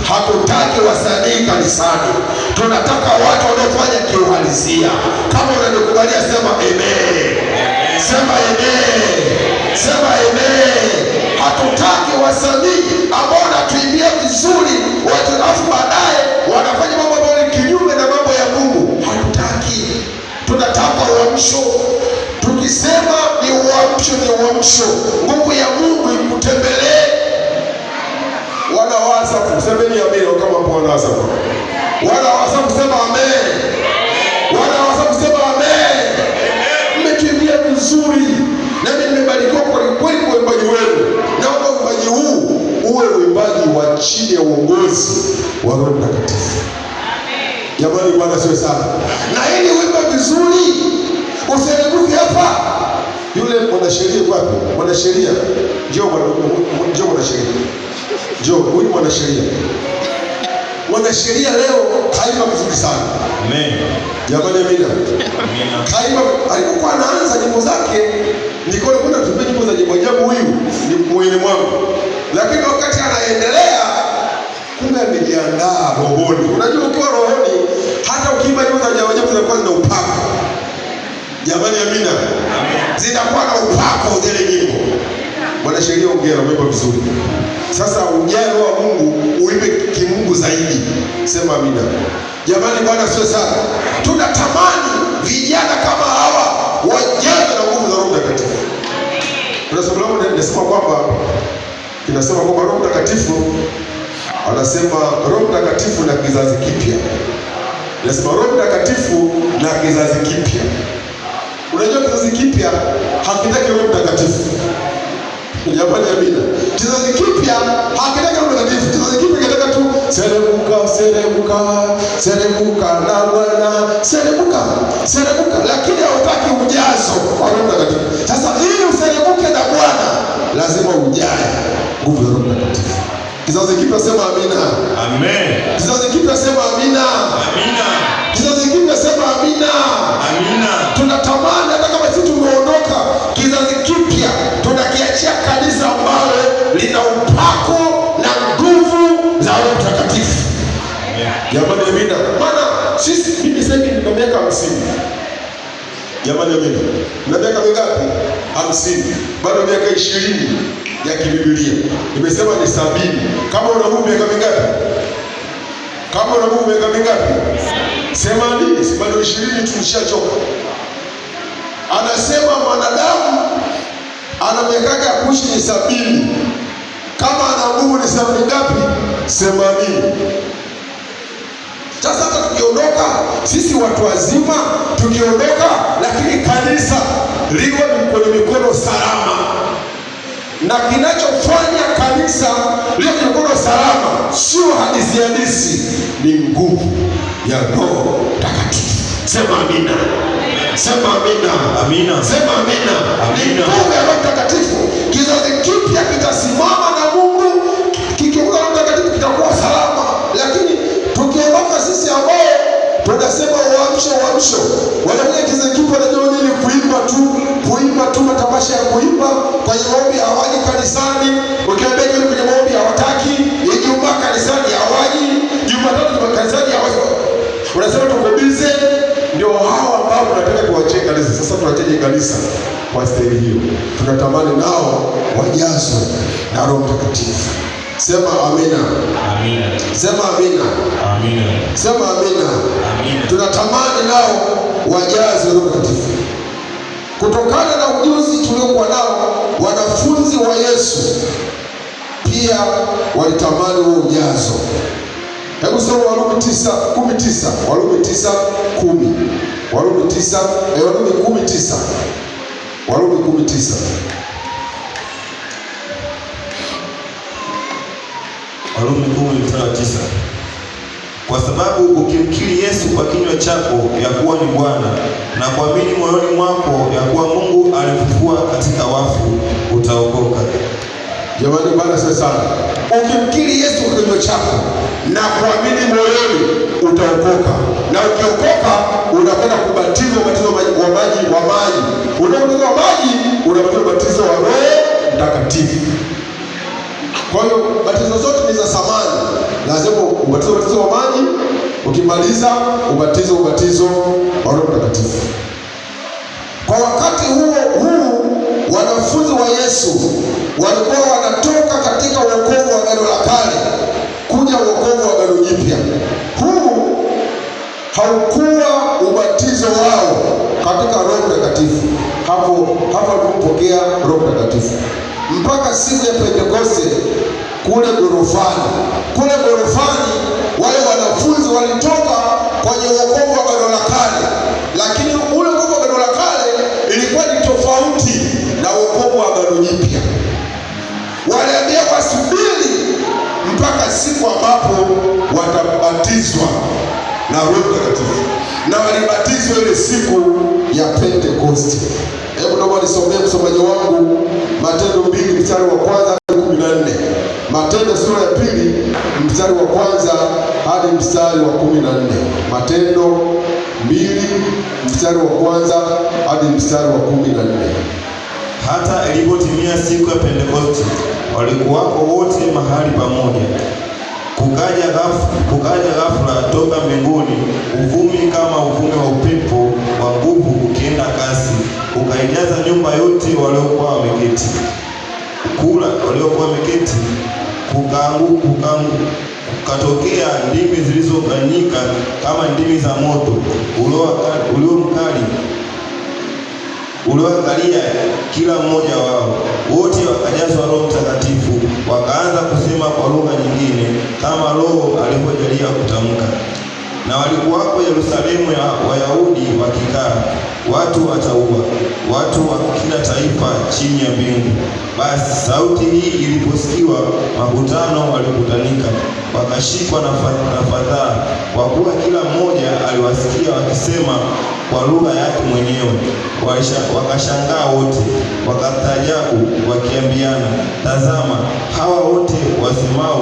[SPEAKER 1] Hatutaki wasanii kanisani, tunataka watu wanaofanya kiuhalisia. Kama unanikubalia sema amen, sema amen, sema amen. Hatutaki wasanii ambao wanatuimbia vizuri watu, alafu baadaye wanafanya mambo ambayo ni kinyume na mambo ya Mungu. Hatutaki. Tunataka uamsho. Tukisema ni uamsho, ni uamsho. Nguvu ya Mungu ikutembelee. Wana wa Asafu, semeni amen kama mpo wana wa Asafu. Wana wa Asafu sema amen. Wana wa Asafu sema amen. Mmetuimbia vizuri, nami nimebarikiwa kwa kweli kwa uimbaji wenu. Naomba uimbaji huu uwe uimbaji wa chini ya uongozi wa Roho Mtakatifu. Jamani, Bwana asifiwe sana. Na ili uimbe vizuri, usianguke hapa. Yule mwanasheria yuko wapi? Mwanasheria. Njoo bwana, njoo mwanasheria. Njoo, huyu mwanasheria. Mwanasheria leo kaimba vizuri sana.
[SPEAKER 2] Amen.
[SPEAKER 1] Jamani, amina.
[SPEAKER 2] Amina.
[SPEAKER 1] Kaimba, alipokuwa anaanza nyimbo zake, nilikuwa nakwenda kutumia nyimbo za ajabu ajabu, huyu ni moyoni mwangu. Lakini wakati anaendelea, kumbe amejiandaa rohoni. Unajua ukiwa rohoni, hata ukiimba nyimbo za ajabu ajabu zinakuwa zina upako. Jamani, amina. Zinakuwa na upako zile nyimbo. Mwanasheria, ongea, umeimba vizuri. Sasa ujae roho wa Mungu, uimbe kimungu zaidi. Sema amina. Jamani, Bwana sio sana. Tunatamani vijana kama hawa wajazwe na nguvu za Roho Mtakatifu. Kuna somo langu linasema kwamba, kinasema kwamba Roho Mtakatifu anasema Roho Mtakatifu na kizazi kipya. Inasema Roho Mtakatifu na kizazi kipya. Unajua kizazi kipya hakitaki Roho Mtakatifu. Jamani, amina. Kizazi kipya hakitaki Roho Mtakatifu. Kizazi kipya kinataka tu serebuka, serebuka, serebuka na Bwana, serebuka, serebuka, lakini hawataki ujazo wa Roho Mtakatifu. Sasa ili userebuke na Bwana lazima ujae nguvu za Roho Mtakatifu. Kizazi kipya sema amina.
[SPEAKER 2] Amen.
[SPEAKER 1] Kizazi kipya sema amina.
[SPEAKER 2] Amina.
[SPEAKER 1] Kizazi kipya sema amina.
[SPEAKER 2] Amina.
[SPEAKER 1] Tunatamani hata kama sisi tumeondoka, kizazi kipya tunakiachia kanisa ambalo lina upako na nguvu za Roho Mtakatifu. Jamani, amina. Maana sisi, mimi sasa hivi nina miaka 50. Jamani, amina. Na miaka mingapi? 50. Bado miaka 20 ya kibibilia. Nimesema ni 70. Kama una Mungu miaka mingapi? Kama una Mungu miaka mingapi? 80. Si bado 20 tulishachoka. Anasema mwanadamu ana miaka ya kuishi ni 70. Kama ana Mungu ni 70 ngapi? 80. Sasa hata tukiondoka sisi watu wazima tukiondoka, lakini kanisa liwe kwenye mikono salama. Na kinachofanya kanisa liwe kwenye mikono salama sio hadithi hadisi, ni nguvu ya Roho Mtakatifu. Sema amina. Sema amina.
[SPEAKER 2] Amina.
[SPEAKER 1] Sema amina. Ni
[SPEAKER 2] Amina.
[SPEAKER 1] nguvu ya Roho Mtakatifu. Kizazi kipya kitasimama na Mungu, kikiongoka Roho Mtakatifu kitakuwa salama. Lakini tukiondoka sisi ambao tunasema uamsho, uamsho, wanakuja kizazi kipya wanajua nini? Kuimba tu, kuimba tu, matamasha ya kuimba. Kwenye maombi hawaji kanisani, ukiambia jioni kwenye maombi hawataki, Ijumaa kanisani hawaji, Jumatatu kanisani hawaji, unasema tuko busy. Ndio hao ambao tunataka tuwachie kanisa. Sasa tuwacheje kanisa kwa staili hiyo? Tunatamani nao wajazwe na Roho Mtakatifu. Sema amina.
[SPEAKER 2] Amina.
[SPEAKER 1] Sema amina.
[SPEAKER 2] Amina.
[SPEAKER 1] Sema amina.
[SPEAKER 2] Amina.
[SPEAKER 1] Tunatamani nao wajazwe Roho Mtakatifu. Kutokana na ujuzi tuliokuwa nao, wanafunzi wa Yesu pia walitamani huo ujazo. Hebu soma Warumi 9:19. Warumi 9:10. Warumi 9, Warumi 10:9. Warumi 10:9.
[SPEAKER 2] Warumi 10:9. Kwa sababu ukimkiri Yesu kwa kinywa chako ya kuwa ni Bwana na kuamini moyoni mwako ya kuwa Mungu alimfufua katika wafu, utaokoka.
[SPEAKER 1] Jamani, Bwana asifiwe sana. Ukimkiri Yesu kwa kinywa chako na kuamini moyoni utaokoka, na ukiokoka unakwenda kubatizwa ubatizo wa maji wa maji wa maji. Unapobatizwa wa maji unabatizwa ubatizo wa Roho Mtakatifu. Kwa hiyo batizo zote ni za samani, lazima ubatizwe ubatizo wa maji, ukimaliza ubatizo ubatizo wa Roho Mtakatifu. Kwa wakati huo huu wanafunzi wa Yesu walikuwa wanatoka katika wokovu wa Agano la Kale kuja wokovu wa Agano Jipya. Huu haukuwa ubatizo wao katika Roho Mtakatifu. Hapo hapo walipopokea Roho Mtakatifu mpaka siku ya Pentekoste kule gorofani. Kule gorofani wale wanafunzi walitoka kwenye wokovu wa Agano la Kale, lakini ule wokovu wa Agano la Kale ilikuwa ni tofauti na wokovu wa Agano Jipya. Waliambia wasubiri mpaka siku ambapo watabatizwa na Roho Mtakatifu, na walibatizwa ile siku ya Pentekoste. Hebu naomba nisomee msomaji wangu Matendo 2 mstari wa 1 hadi 14. Matendo sura ya 2 mstari wa 1 hadi mstari wa 14. Matendo 2 mstari wa 1 hadi mstari wa 14.
[SPEAKER 2] Hata ilipotimia siku ya Pentekoste, walikuwako wote mahali pamoja. Kukaja ghafula toka mbinguni uvumi kama uvumi wa upepo wa nguvu ukienda kasi, ukaijaza nyumba yote waliokuwa wameketi kula waliokuwa wameketi. Kukatokea ndimi zilizogawanyika kama ndimi za moto ulio mkali ulioangalia kila mmoja wao. Wote wakajazwa Roho Mtakatifu, wakaanza kusema kwa lugha nyingine kama Roho alivyojalia kutamka. Na walikuwako Yerusalemu ya Wayahudi wakikaa, watu watauwa, watu wa kila taifa chini ya mbingu. Basi sauti hii iliposikiwa, makutano walikutanika, wakashikwa na fadhaa, kwa kuwa kila mmoja aliwasikia wakisema kwa lugha yake mwenyewe. Wakashangaa wote, wakastaajabu, wakiambiana, tazama, hawa wote wasemao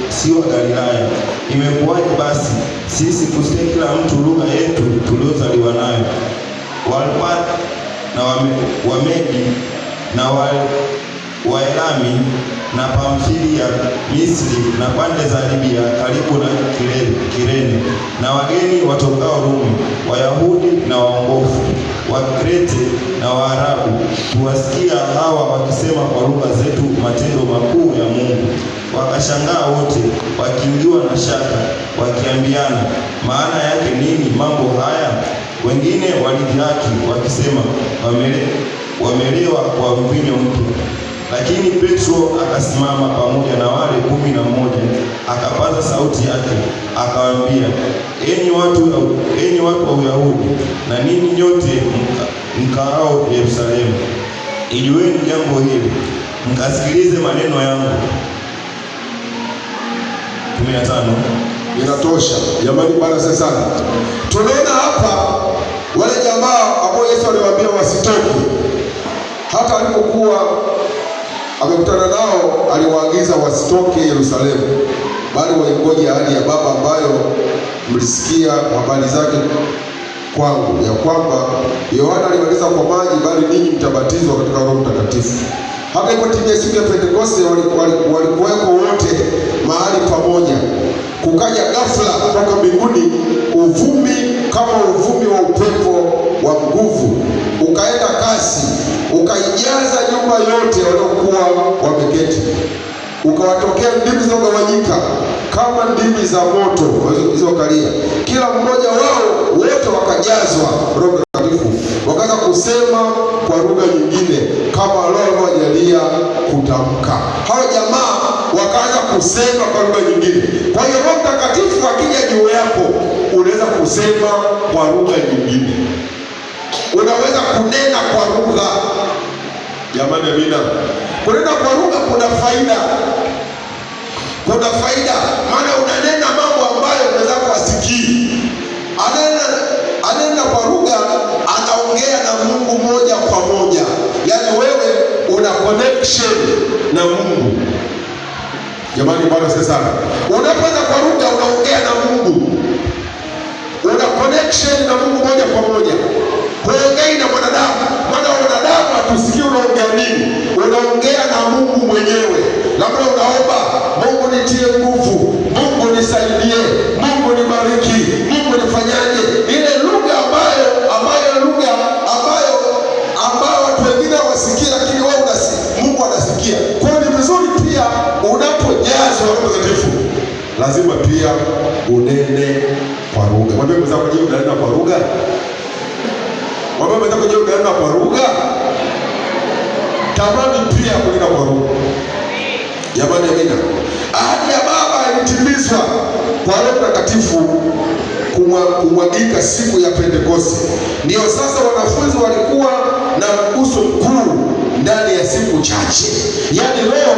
[SPEAKER 2] si wa Galilaya? Imekuwaje basi sisi kusikia kila mtu lugha yetu tuliozaliwa nayo? Walpa na Wamedi na Waelami na Pamfilia, Misri na pande za Libya karibu na Kirene, na wageni watokao Rumi, Wayahudi na waongofu, Wakrete na Waarabu, tuwasikia hawa wakisema kwa lugha zetu matendo makuu ya Mungu. Wakashangaa wote, wakiingiwa na shaka, wakiambiana, maana yake nini mambo haya? Wengine walidhihaki wakisema, wamelewa kwa mvinyo mpya. Lakini Petro akasimama pamoja na wale 11, akapaza sauti yake akawaambia, enyi watu wa Uyahudi na ninyi nyote mkaao Yerusalemu, ijueni jambo hili, mkasikilize maneno yangu. 15.
[SPEAKER 1] Inatosha jamani, Bwana asifiwe sana. Tunaona hapa Wale jamaa ambao Yesu aliwaambia wasitoke, hata alipokuwa amekutana nao aliwaagiza wasitoke Yerusalemu, bali waingoje ahadi ya Baba ambayo mlisikia habari zake kwangu, ya kwamba Yohana alibatiza kwa maji, bali ninyi mtabatizwa katika Roho Mtakatifu. Hata ilipotimia siku ya Pentekoste, walikuweko wote mahali pamoja. Kukaja ghafla toka mbinguni uvumi kama uvumi wa upepo wa nguvu, ukaenda kasi, ukaijaza nyumba yote waliokuwa wameketi. Ukawatokea ndimi zilizogawanyika kama ndimi za moto zilizokalia kila mmoja wao, wote wakajazwa Roho Mtakatifu, wakaanza kusema kwa lugha nyingine kama Roho alivyowajalia kutamka. Hao jamaa wakaanza kusema kwa lugha nyingine. Kwa hiyo Roho Mtakatifu akija juu yako, unaweza kusema kwa lugha nyingine, unaweza kunena kwa lugha. Jamani, amina. Kunena kwa lugha kuna faida, kuna faida, maana unanena mambo ambayo mwenzako hasikii. Anena kwa lugha, anaongea na Mungu moja kwa moja, yaani wewe una connection na Mungu. Jamani, Bwana asifiwe sana. Unapoanza kwa lugha, unaongea na Mungu, una connection na Mungu moja kwa moja. Huongei na mwanadamu, maana mwanadamu hatusikii unaongea nini. Unaongea na Mungu mwenyewe. Labda unaomba Mungu nitie nguvu, Mungu nisaidie, Mungu nibariki, Mungu nifanyaje, ile lugha ambayo lugha ambayo watu wengine hawasikii, lakini wewe Mungu anasikia. Kwa hiyo ni vizuri pia unapojazwa Roho Mtakatifu lazima pia unene kwa lugha. Mwambie mwenzako, je, unanena kwa lugha? Mwambie mwenzako, je, unanena kwa lugha? Tamani pia kunena kwa lugha. Jamani, amina. Ahadi ya Baba ilitimizwa kwa Roho Mtakatifu kumwagika siku ya Pentekoste. Ndiyo sasa wanafunzi walikuwa na mguso mkuu ndani ya siku chache. Yaani leo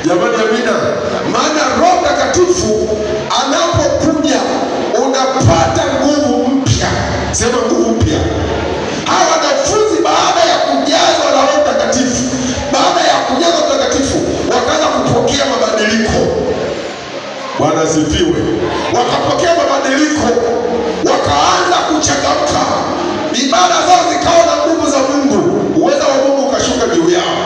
[SPEAKER 1] jamani, amina. Maana Roho Mtakatifu anapokuja unapata nguvu mpya. Sema nguvu mpya. Hawa wanafunzi baada ya kujazwa na Roho Mtakatifu, baada ya kujazwa Mtakatifu wakaanza kupokea mabadiliko. Bwana asifiwe. Wakapokea mabadiliko, wakaanza kuchangamka, ibada zao zikawa na nguvu za Mungu, uweza wa Mungu ukashuka juu yao.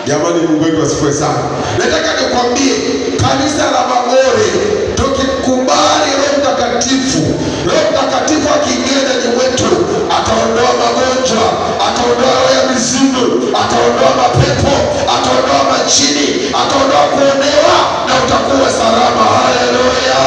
[SPEAKER 1] Jamani, Mungu wetu asifiwe sana. Nataka nikwambie kanisa la Magore, tukikubali Roho Mtakatifu, Roho Mtakatifu akiingia ndani mwetu ataondoa magonjwa, ataondoa roho ya mizimu, ataondoa mapepo, ataondoa majini, ataondoa kuonewa na utakuwa salama. Haleluya!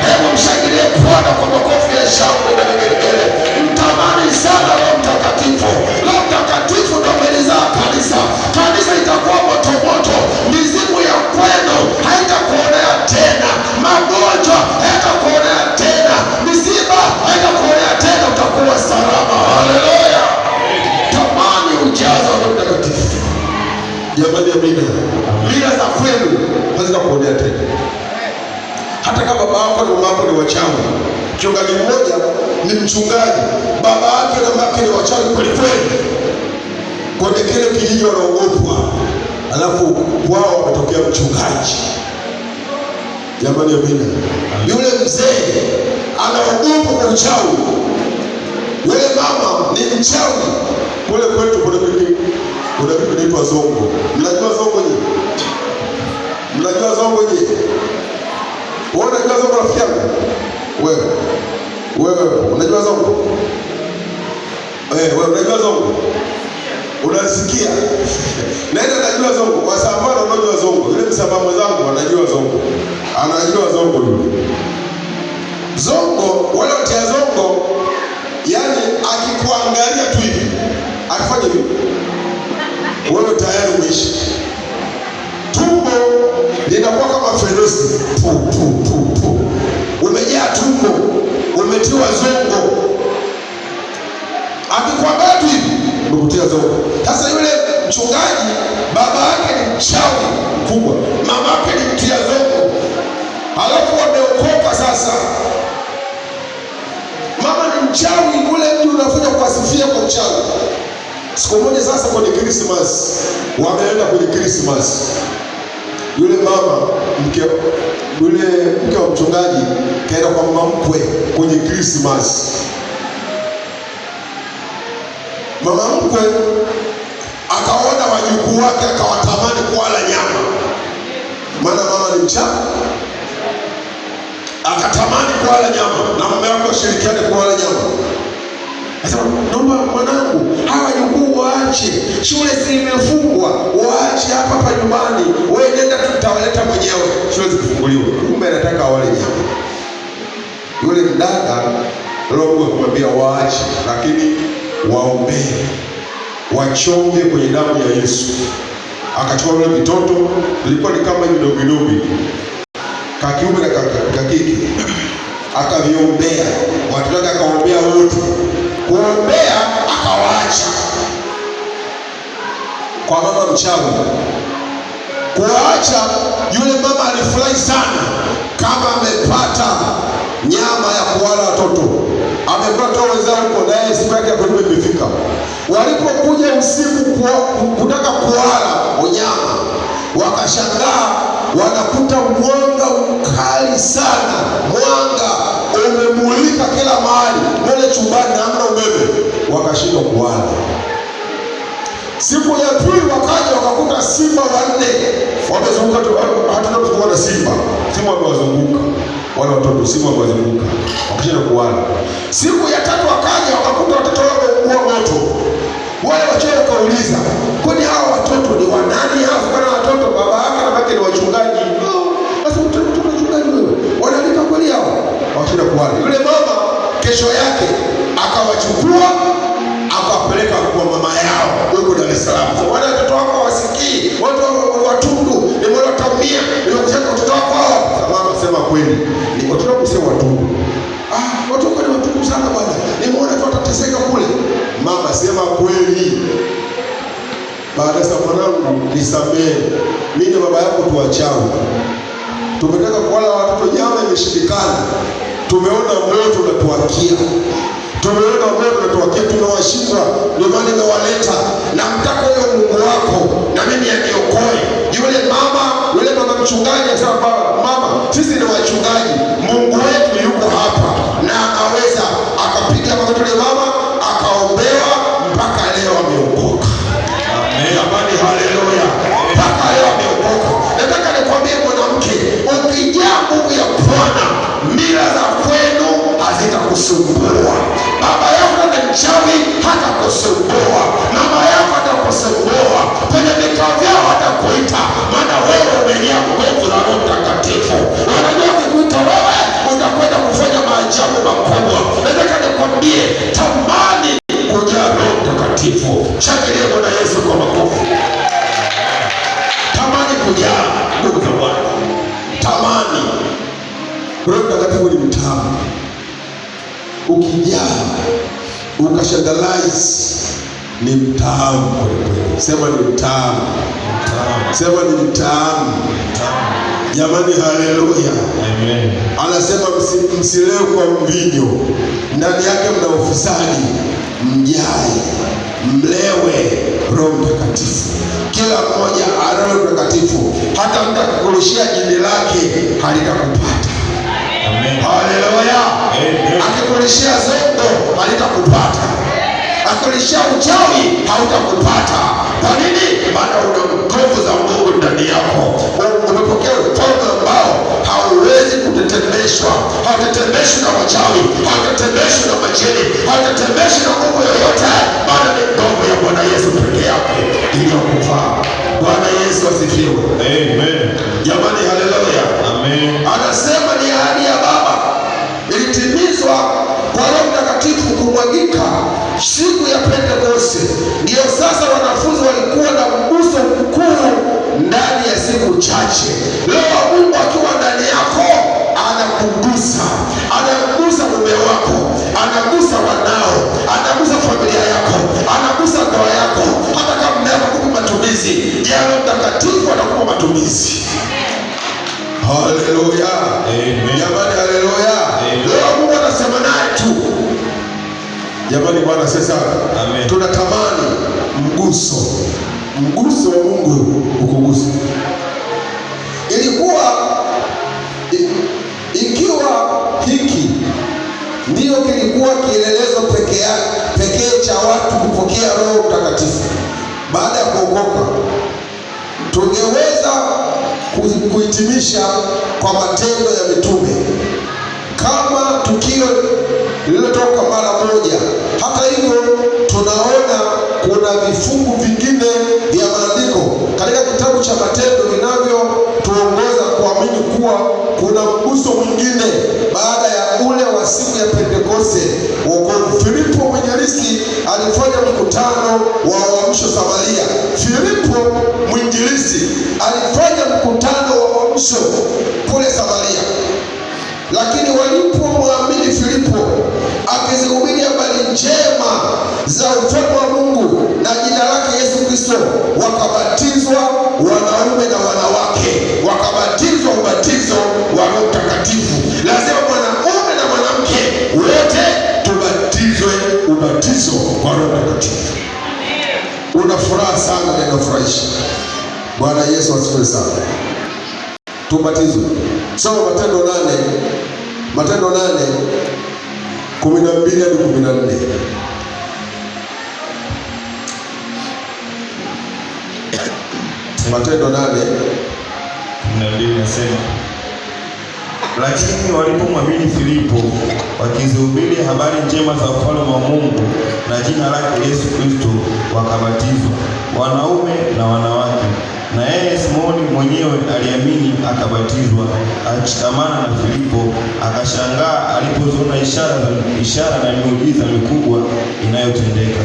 [SPEAKER 1] Hebu mshangilie Bwana kwa makofi ya shangwe na vigelegele. Mtamani sana Roho Mtakatifu. Roho Mtakatifu ndo amelizaa kanisa. Kanisa itakuwa moto moto, mizimu ya kwenu haitakuonea tena, magonjwa hayatakuonea tena, misiba haitakuonea tena, utakuwa salama. Haleluya! Tamani ujazo wa Roho Mtakatifu. Jamani, amina. Mila za kwenu hazitakuonea tena, hata kama baba yako na mama yako ni wachawi. Mchungaji mmoja ni mchungaji, baba yake na mama yake ni wachawi kweli kweli, kwenye kile kijiji wanaogopwa, alafu kwao wametokea mchungaji. Jamani, amina. Yule mzee anaogopwa kwa uchawi, yule mama ni mchawi. Kule kwetu kuna kitu kinaitwa zongo. Mnajua zongo je? Mnajua zongo je? Wewe unajua zongo rafiki yangu? Wewe. Wewe unajua zongo? Wewe unajua zongo? Unasikia? Naenda najua zongo. Kwa sababu anajua zongo. Yule msambaa mwenzangu anajua zongo. Anajua zongo yule. Zongo, wale watia zongo, yani akikuangalia tu hivi, akifanya hivi, wewe tayari umeishi. Tumbo linakuwa kama fenesi, pu pu pu pu, umejaa tumbo, umetiwa zongo. Akikuangalia tu hivi, umekutia zongo. Sasa yule mchungaji baba yake ni mchawi mkubwa, mama yake ni mtia zongo, wachawi. Siku moja sasa kwenye Christmas, wameenda kwenye Christmas. Yule mama mke, yule mke wa mchungaji kaenda kwa mama mkwe kwenye Christmas. Mama mkwe akaona wajukuu wake akawatamani kuwala nyama, maana mama ni mchawi, akatamani kuwala nyama na mume wake washirikiane kuwala nyama. Akasema, naomba mwanangu, hawa wajukuu waache, shule zimefungwa, waache hapa hapa nyumbani, wewe nenda tu, tutawaleta mwenyewe shule zikifunguliwa. Kumbe anataka wale nyama. Yule mdada Roho akamwambia waache, lakini waombee, wachonge kwenye damu ya Yesu. Akachukua vile vitoto, vilikuwa ni kama hivi dogo dogo, kakiume na kakike, akaviombea watoto wake, akaombea wote. Kuombea akawaacha kwa mama mchawi. Kuwaacha, yule mama alifurahi sana kama amepata nyama ya kuwala watoto, amekuwa toa wenzao huko, naye siku yake ya kulima imefika. Walipokuja usiku kutaka kuwala unyama, wakashangaa wanakuta mwanga mkali sana, mwanga umemulika kila mahali, mule chumbani hamna umeme, wakashindwa kuwala. Siku ya pili wakaja wakakuta simba wanne wamezunguka, hatuna kuona simba, simba wamewazunguka wale watoto, simba wamewazunguka wakashindwa kuwala. Siku ya tatu wakaja wakakuta watoto wao wameungua moto. Wale wachawi wakauliza, kwani hawa watoto ni wanani? Hawa kwa watoto baba yake na mama ni wachungaji. Sasa mtoto mtoto wachungaji wewe, wanalika kweli hawa? Wakashinda kuwala. Yule mama kesho yake akawachukua akawapeleka kwa mama yao huko Dar es Salaam. Wale watoto wako hawasikii, watu watundu, nimewatamia, nimekushaka watoto wako hao. Mama sema kweli, ni watoto wako sio watundu. Ah, watoto wako ni watundu sana bwana, nimeona tu watateseka kule. Mama sema kweli. Baada ya mwanangu, nisamehe, mimi na baba yako tuwachawi, tumetaka kuwala watoto nyama, imeshindikana. Tumeona moto unatuwakia, tumeona moto unatuwakia, tumewashinda, ndio maana nimewaleta. Na mtaka huyo Mungu wako na mimi aniokoe. Yule mama, yule mama mchungaji akasema, baba, mama, sisi ni wachungaji, Mungu wetu yuko hapa na anaweza. Akapiga magoti yule mama, akaombewa, mpaka leo ameokoka. Jamani, haleluya! Mpaka leo ameokoka. Nataka nikwambie mwanamke, ukijaa nguvu ya Bwana, mila za kwenu hazitakusumbua. Baba yako ni mchawi, hatakusumbua. Mama yako hatakusumbua. Kwenye vikao vyao hatakuita, maana wewe umejaa nguvu za Roho Mtakatifu. Wanajua wakikuita wewe utakwenda kufanya maajabu makubwa. Nataka nikwambie, tamani kujaa Roho Mtakatifu. Shangilia Bwana Yesu kwa makofi. Tamani kujaa nguvu za Bwana, tamani. Roho Mtakatifu ni mtamu, ukijaa ukashandalize ni mtamu kweli kweli. Sema ni mtamu, sema ni mtamu. Jamani, haleluya!
[SPEAKER 2] Amen.
[SPEAKER 1] Anasema msilewe kwa mvinyo, ndani yake mna ufisadi, mjae mlewe Roho Mtakatifu. Kila mmoja ana Roho Mtakatifu, hata mtu akikurushia jini lake halitakupata.
[SPEAKER 2] Amen.
[SPEAKER 1] Haleluya!
[SPEAKER 2] Amen.
[SPEAKER 1] Akikurudishia zongo halitakupata, akikurudishia uchawi hautakupata. Kwa nini? Maana una nguvu za Mungu ndani yako. Umepokea ufalme ambao hauwezi kutetemeshwa, hautetemeshwi na wachawi, hautetemeshwi na majini, hautetemeshwi na nguvu yoyote, maana ni nguvu ya Bwana Yesu peke yake iliyokuvaa. Bwana Yesu asifiwe.
[SPEAKER 2] Amen.
[SPEAKER 1] Jamani, haleluya.
[SPEAKER 2] Amen.
[SPEAKER 1] Anasema ni ahadi ya Baba ilitimizwa kwa Roho Mtakatifu kumwagika siku ya Pentekoste. Ndiyo sasa wanafunzi walikuwa na mguso mkuu ndani ya siku chache. Roho wa Mungu akiwa ndani yako anakugusa, anagusa mume wako, anagusa wanao, anagusa familia yako, anagusa ndoa yako. Hata kama mume wako hakupi matumizi, je, Roho Mtakatifu anakupa matumizi? Haleluya.
[SPEAKER 2] Amen.
[SPEAKER 1] Jamani, haleluya.
[SPEAKER 2] Amen.
[SPEAKER 1] Leo Mungu anasema naye tu. Jamani, Bwana asifiwe sana.
[SPEAKER 2] Amen.
[SPEAKER 1] Tunatamani mguso, mguso wa Mungu ukuguse. Ilikuwa ikiwa hiki ndiyo kilikuwa kielelezo pekee cha watu kupokea Roho Mtakatifu baada ya kuokoka, tungeweza kuhitimisha kwa Matendo ya Mitume kama tukio lililotoka mara moja. Hata hivyo, tunaona kuna vifungu vingine vya maandiko katika kitabu cha Matendo vinavyotuongoza kuamini kuwa kuna mguso mwingine baada ya ule wa siku ya Pentekoste wokovu. Filipo mwinjilisti alifanya mkutano wa uamsho Samaria. Filipo mwinjilisti alifanya mkutano wa uamsho kule Samaria. Lakini walipomwamini Filipo akizihubiri habari njema za ufalme wa Mungu na jina lake Yesu Kristo, wakabatizwa wanaume na wanawake, wakabatizwa ubatizo wa Roho Mtakatifu. Lazima mwanaume na mwanamke wote tubatizwe ubatizo wa Roho Mtakatifu. Una furaha sana na inafurahisha. Bwana Yesu asifiwe sana. Tubatizwe. Soma Matendo 8, Matendo 8:12 hadi 14. Matendo
[SPEAKER 2] 8:12 nasema, lakini walipomwamini Filipo wakizihubiri habari njema za ufalme wa Mungu na jina lake Yesu Kristo, wakabatizwa wanaume na wanawake. Na yeye Simoni mwenyewe aliamini akabatizwa, akashikamana na Filipo, akashangaa alipoziona ishara na miujiza mikubwa inayotendeka.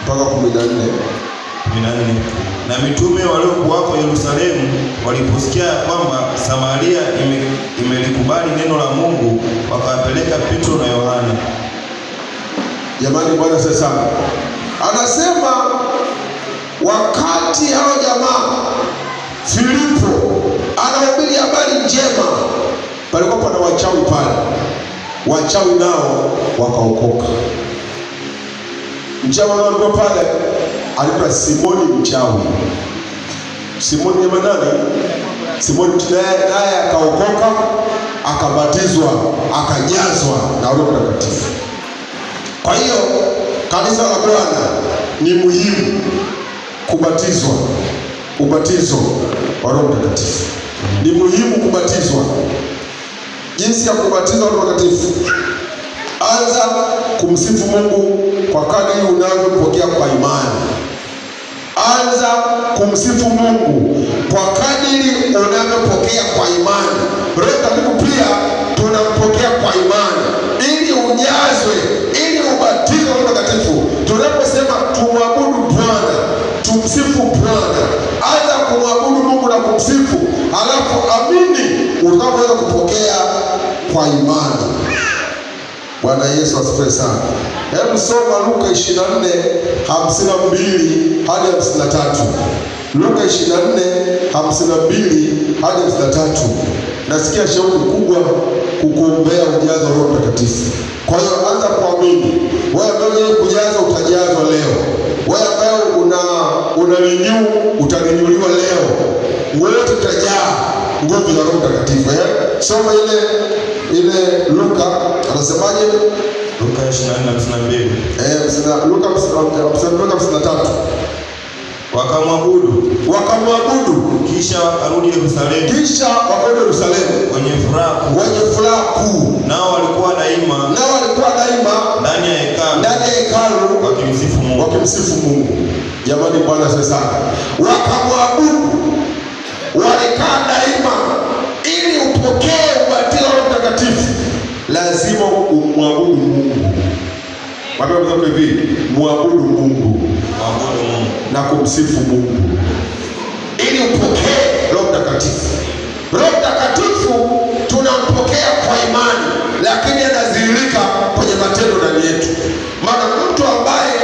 [SPEAKER 1] Mpaka 14.
[SPEAKER 2] 14. Na mitume waliokuwako Yerusalemu waliposikia ya kwamba Samaria imelikubali neno la Mungu, wakawapeleka Petro na Yohana.
[SPEAKER 1] Jamani, Bwana asifiwe sana. Anasema wakati hao jamaa Filipo anahubiri habari njema, palikuwa pana wachawi pale, wachawi nao wakaokoka. Mchawi anaambiwa pale alikuwa Simoni mchawi. Simoni jamaa nani? Simoni naye akaokoka, akabatizwa, akajazwa na Roho Mtakatifu. Kwa hiyo kanisa la Bwana ni muhimu kubatizwa, ubatizo wa Roho Mtakatifu. Ni muhimu kubatizwa. Jinsi ya kubatizwa Roho Mtakatifu: anza kumsifu Mungu kwa kadri unavyopokea kwa imani. Anza kumsifu Mungu kwa kadiri unavyopokea kwa imani. Roho Mtakatifu pia tunampokea kwa imani, ili ujazwe, ili ubatizwe Roho Mtakatifu. Tunaposema tumwabudu Bwana, tumsifu Bwana, anza kumwabudu Mungu na kumsifu, halafu amini utakapoweza kupokea kwa imani. Bwana Yesu asifiwe sana. Hebu soma Luka 24:52 hadi 53. Luka 24:52 hadi 53. Nasikia shauku kubwa kukuombea ujazo wa Roho Mtakatifu. Kwa hiyo anza kuamini. Wewe ambaye kujazwa utajazwa leo. Wewe ambaye una renew utarinyuliwa leo. Wote tutajaa nguvu za Roho Mtakatifu. Soma ile Luka anasemaje?
[SPEAKER 2] Luka 24:52.
[SPEAKER 1] Luka 53.
[SPEAKER 2] Wakamwabudu.
[SPEAKER 1] Wakamwabudu.
[SPEAKER 2] Kisha wakarudi Yerusalemu.
[SPEAKER 1] Kisha wakarudi Yerusalemu.
[SPEAKER 2] Wenye furaha kuu.
[SPEAKER 1] Wenye furaha kuu.
[SPEAKER 2] Nao walikuwa daima.
[SPEAKER 1] Nao walikuwa daima
[SPEAKER 2] ndani ya hekalu.
[SPEAKER 1] Ndani ya hekalu
[SPEAKER 2] wakimsifu Mungu.
[SPEAKER 1] Wakimsifu Mungu. Jamani, Bwana asifiwe sana. Wakamwabudu. Walikaa daima. Ili upokee ubatizo wa Roho Mtakatifu lazima umwabudu Mungu. Mwambie mwenzako hivi, muabudu Mungu.
[SPEAKER 2] Muabudu Mungu
[SPEAKER 1] na kumsifu Mungu ili upokee Roho Mtakatifu. Roho Mtakatifu tunampokea kwa imani, lakini anadhihirika kwenye matendo ndani yetu. Maana mtu ambaye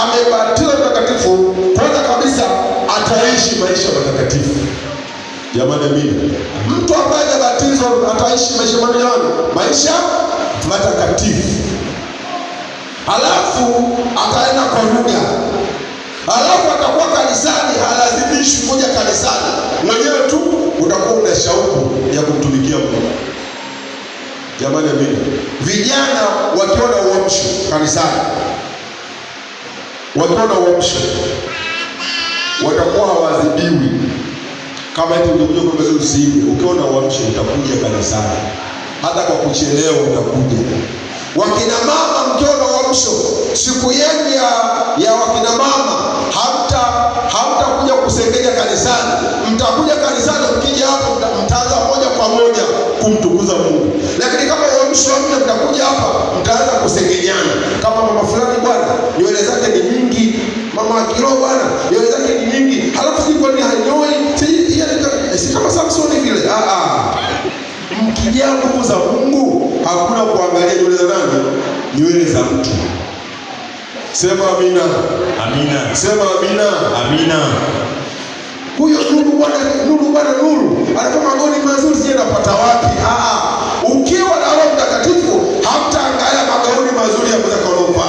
[SPEAKER 1] amebatizwa Mtakatifu, kwanza kabisa ataishi maisha matakatifu. Jamani, amina. Mtu ambaye hajabatizwa ataishi maisha gani? Maisha Matakatifu, halafu akaenda kwa lugha, halafu atakuwa kanisani, halazimishi kuja kanisani, mwenyewe tu utakuwa una shauku ya kumtumikia Mungu. Jamani, amina. Vijana wakiwa na uamsho kanisani, wakiwa na uamsho watakuwa hawaadhibiwi kama eti ungekuja kwa mzee usiibe. Ukiwa na uamsho utakuja kanisani, hata kwa kuchelewa utakuja. Wakina mama mkiwa na uamsho, siku yenu ya wakina mama hamtakuja kusengenya kanisani, mtakuja kanisani. Mkija hapo mtaanza moja kwa moja kumtukuza Mungu. Lakini kama uamsho hamna, mtakuja hapa mtaanza kusengenyana, kama mama fulani bwana nywele zake ni nyingi, mama wa kiroho bwana nywele zake ni nyingi, halafu si kwa nini hanyoi, si kama Samsoni vile. Mkijaa nguvu za Mungu hakuna kuangalia nywele za nani, nywele za mtu. Sema amina.
[SPEAKER 2] Amina.
[SPEAKER 1] Sema amina.
[SPEAKER 2] Amina.
[SPEAKER 1] Huyo nuru bwana, nuru bwana, nuru anatoa magoni mazuri, sije napata wapi? Ukiwa na Roho Mtakatifu hamtaangalia magauni mazuri ya kuweza kuofa.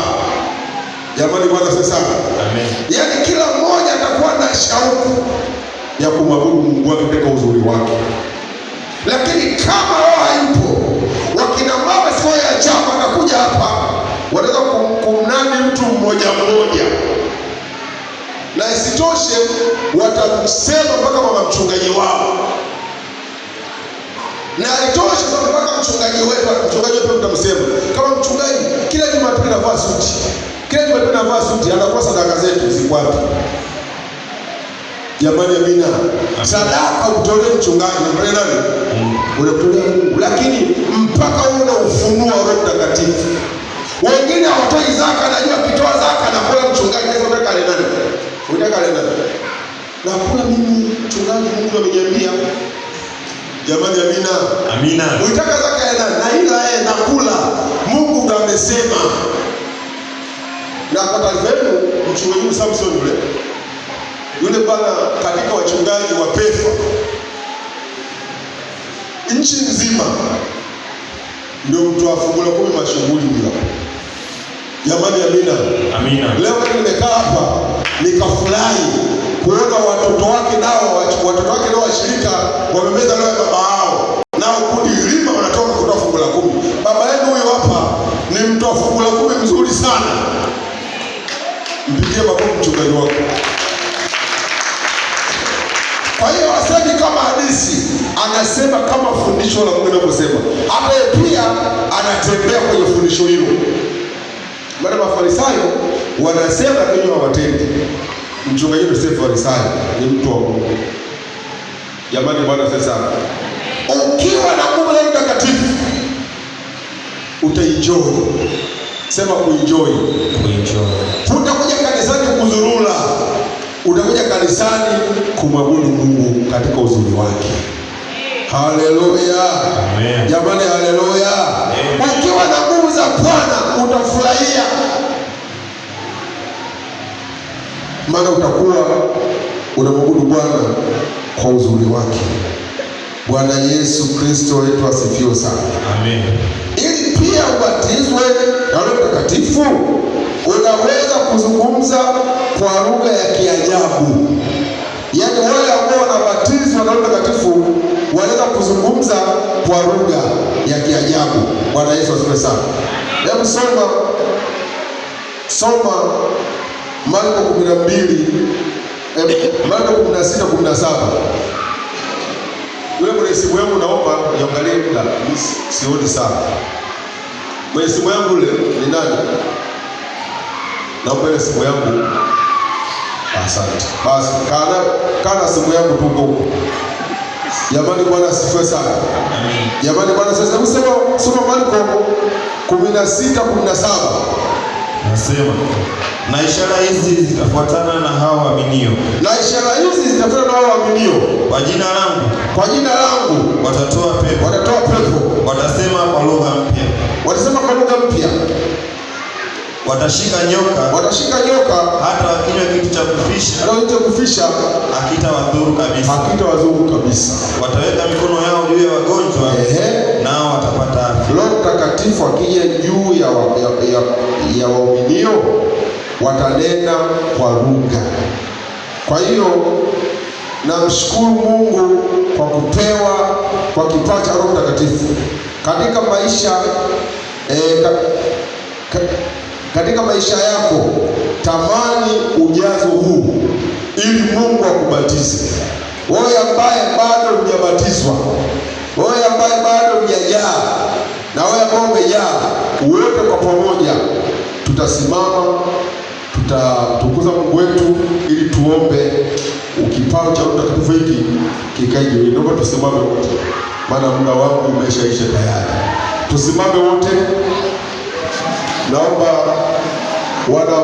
[SPEAKER 1] Jamani, Bwana sasa.
[SPEAKER 2] Amen.
[SPEAKER 1] Yaani kila mmoja atakuwa na shauku ya kumwabudu Mungu wake katika uzuri wake. Lakini kama roho hayupo, wakina mama siku ya chama wanakuja hapa, wanaweza kumnadi mtu mmoja mmoja, na isitoshe watamsema mpaka mama mchungaji wao, na itoshe mpaka mchungaji wetu, mchungaji wetu mtamsema kama mchungaji kila Jumapili anavaa suti, kila Jumapili anavaa suti, anakuwa sadaka zetu ziko wapi? Jamani, amina. Sadaka utolee mchungaji, unamtolea nani? Unamtolea Mungu, lakini mpaka uwe na ufunuo wa Roho Mtakatifu. Wengine hawatoi zaka, najua akitoa zaka anakula mchungaji. Sasa unataka ale nani? Unataka ale nani? Nakula mimi mchungaji, Mungu ameniambia. Jamani, amina.
[SPEAKER 2] Amina.
[SPEAKER 1] Unataka zaka ya nani? Na ila yeye nakula. Mungu ndo amesema. Na kwa taarifa yenu, mchungaji Samson yule bwana katika wachungaji wa PEFA nchi nzima ndio mtu fungu la kumi mashughuli huyo. Jamani, amina.
[SPEAKER 2] Amina.
[SPEAKER 1] Leo nimekaa hapa nikafurahi kuona watoto wake nao watoto wake nao washirika wamemeza leo baba yao, nao kundi lima wanatoka kutoa fungu la kumi. Baba yenu huyo hapa ni mtu wa fungu la kumi mzuri sana. Mpigie makofi mchungaji wako. Kwa hiyo hasemi kama hadithi, anasema kama fundisho la Mungu linavyosema. Hata yeye pia anatembea kwenye fundisho hilo. Maana Mafarisayo wanasema lakini hawatendi. Mchungaji wetu si Farisayo, ni mtu wa Mungu. Jamani, Bwana sasa. Ukiwa na nguvu ya Mtakatifu utaenjoy. Sema kuenjoy.
[SPEAKER 2] Kuenjoy.
[SPEAKER 1] Utakuja kanisani kuzurura, utakuja kanisani kumwabudu Mungu katika uzuri wake. Haleluya.
[SPEAKER 2] Amen.
[SPEAKER 1] Jamani, haleluya.
[SPEAKER 2] Amen.
[SPEAKER 1] Ukiwa na nguvu za Bwana utafurahia, maana utakuwa unamwabudu Bwana kwa uzuri wake. Bwana Yesu Kristo wetu asifiwe sana.
[SPEAKER 2] Amen.
[SPEAKER 1] Ili pia ubatizwe na Roho Mtakatifu, unaweza kuzungumza kwa lugha ya kiajabu. Yaani wale ambao wanabatizwa na Roho Mtakatifu wanaweza kuzungumza kwa lugha ya kiajabu. Bwana Yesu asifiwe sana. Hebu soma Marko 12, Marko 16:17. Yule mwenye simu yangu naomba niangalie muda, mimi sioni sana. Mwenye simu yangu yule ni nani? Naomba ile simu yangu. Asante. Basi kana simu yangu tu huko. Jamani, Bwana asifiwe sana.
[SPEAKER 2] Amen.
[SPEAKER 1] Jamani, Bwana sasa hebu soma Marko 16:17.
[SPEAKER 2] Nasema, na ishara hizi zitafuatana na hao waaminio.
[SPEAKER 1] Na ishara hizi zitafuatana na hao waaminio.
[SPEAKER 2] Kwa jina langu
[SPEAKER 1] Kwa jina langu
[SPEAKER 2] watatoa pepo.
[SPEAKER 1] Watatoa pepo.
[SPEAKER 2] Watasema kwa lugha mpya.
[SPEAKER 1] Watasema kwa lugha mpya.
[SPEAKER 2] Watashika nyoka.
[SPEAKER 1] Watashika nyoka.
[SPEAKER 2] Hata wakinywa kitu cha kufisha.
[SPEAKER 1] Hata kitu cha kufisha
[SPEAKER 2] hakitawadhuru kabisa.
[SPEAKER 1] Hakitawadhuru kabisa.
[SPEAKER 2] Wataweka mikono yao juu ya wagonjwa.
[SPEAKER 1] Ehe.
[SPEAKER 2] Nao watapata afya.
[SPEAKER 1] Roho Mtakatifu Mtakatifu akija juu ya waaminio watanena kwa lugha. Kwa hiyo namshukuru Mungu kwa kupewa kwa kipawa cha Roho Mtakatifu katika maisha katika maisha yako. Tamani ujazo huu ili Mungu akubatize. Wewe ambaye bado hujabatizwa, wewe ambaye bado hujajaa, na wewe ambaye umejaa, wote kwa pamoja tutasimama, tutatukuza Mungu wetu ili tuombe kipawa cha Roho Mtakatifu hiki kikae juu. Naomba tusimame wote, maana muda wangu umeshaisha tayari. Tusimame wote, naomba wana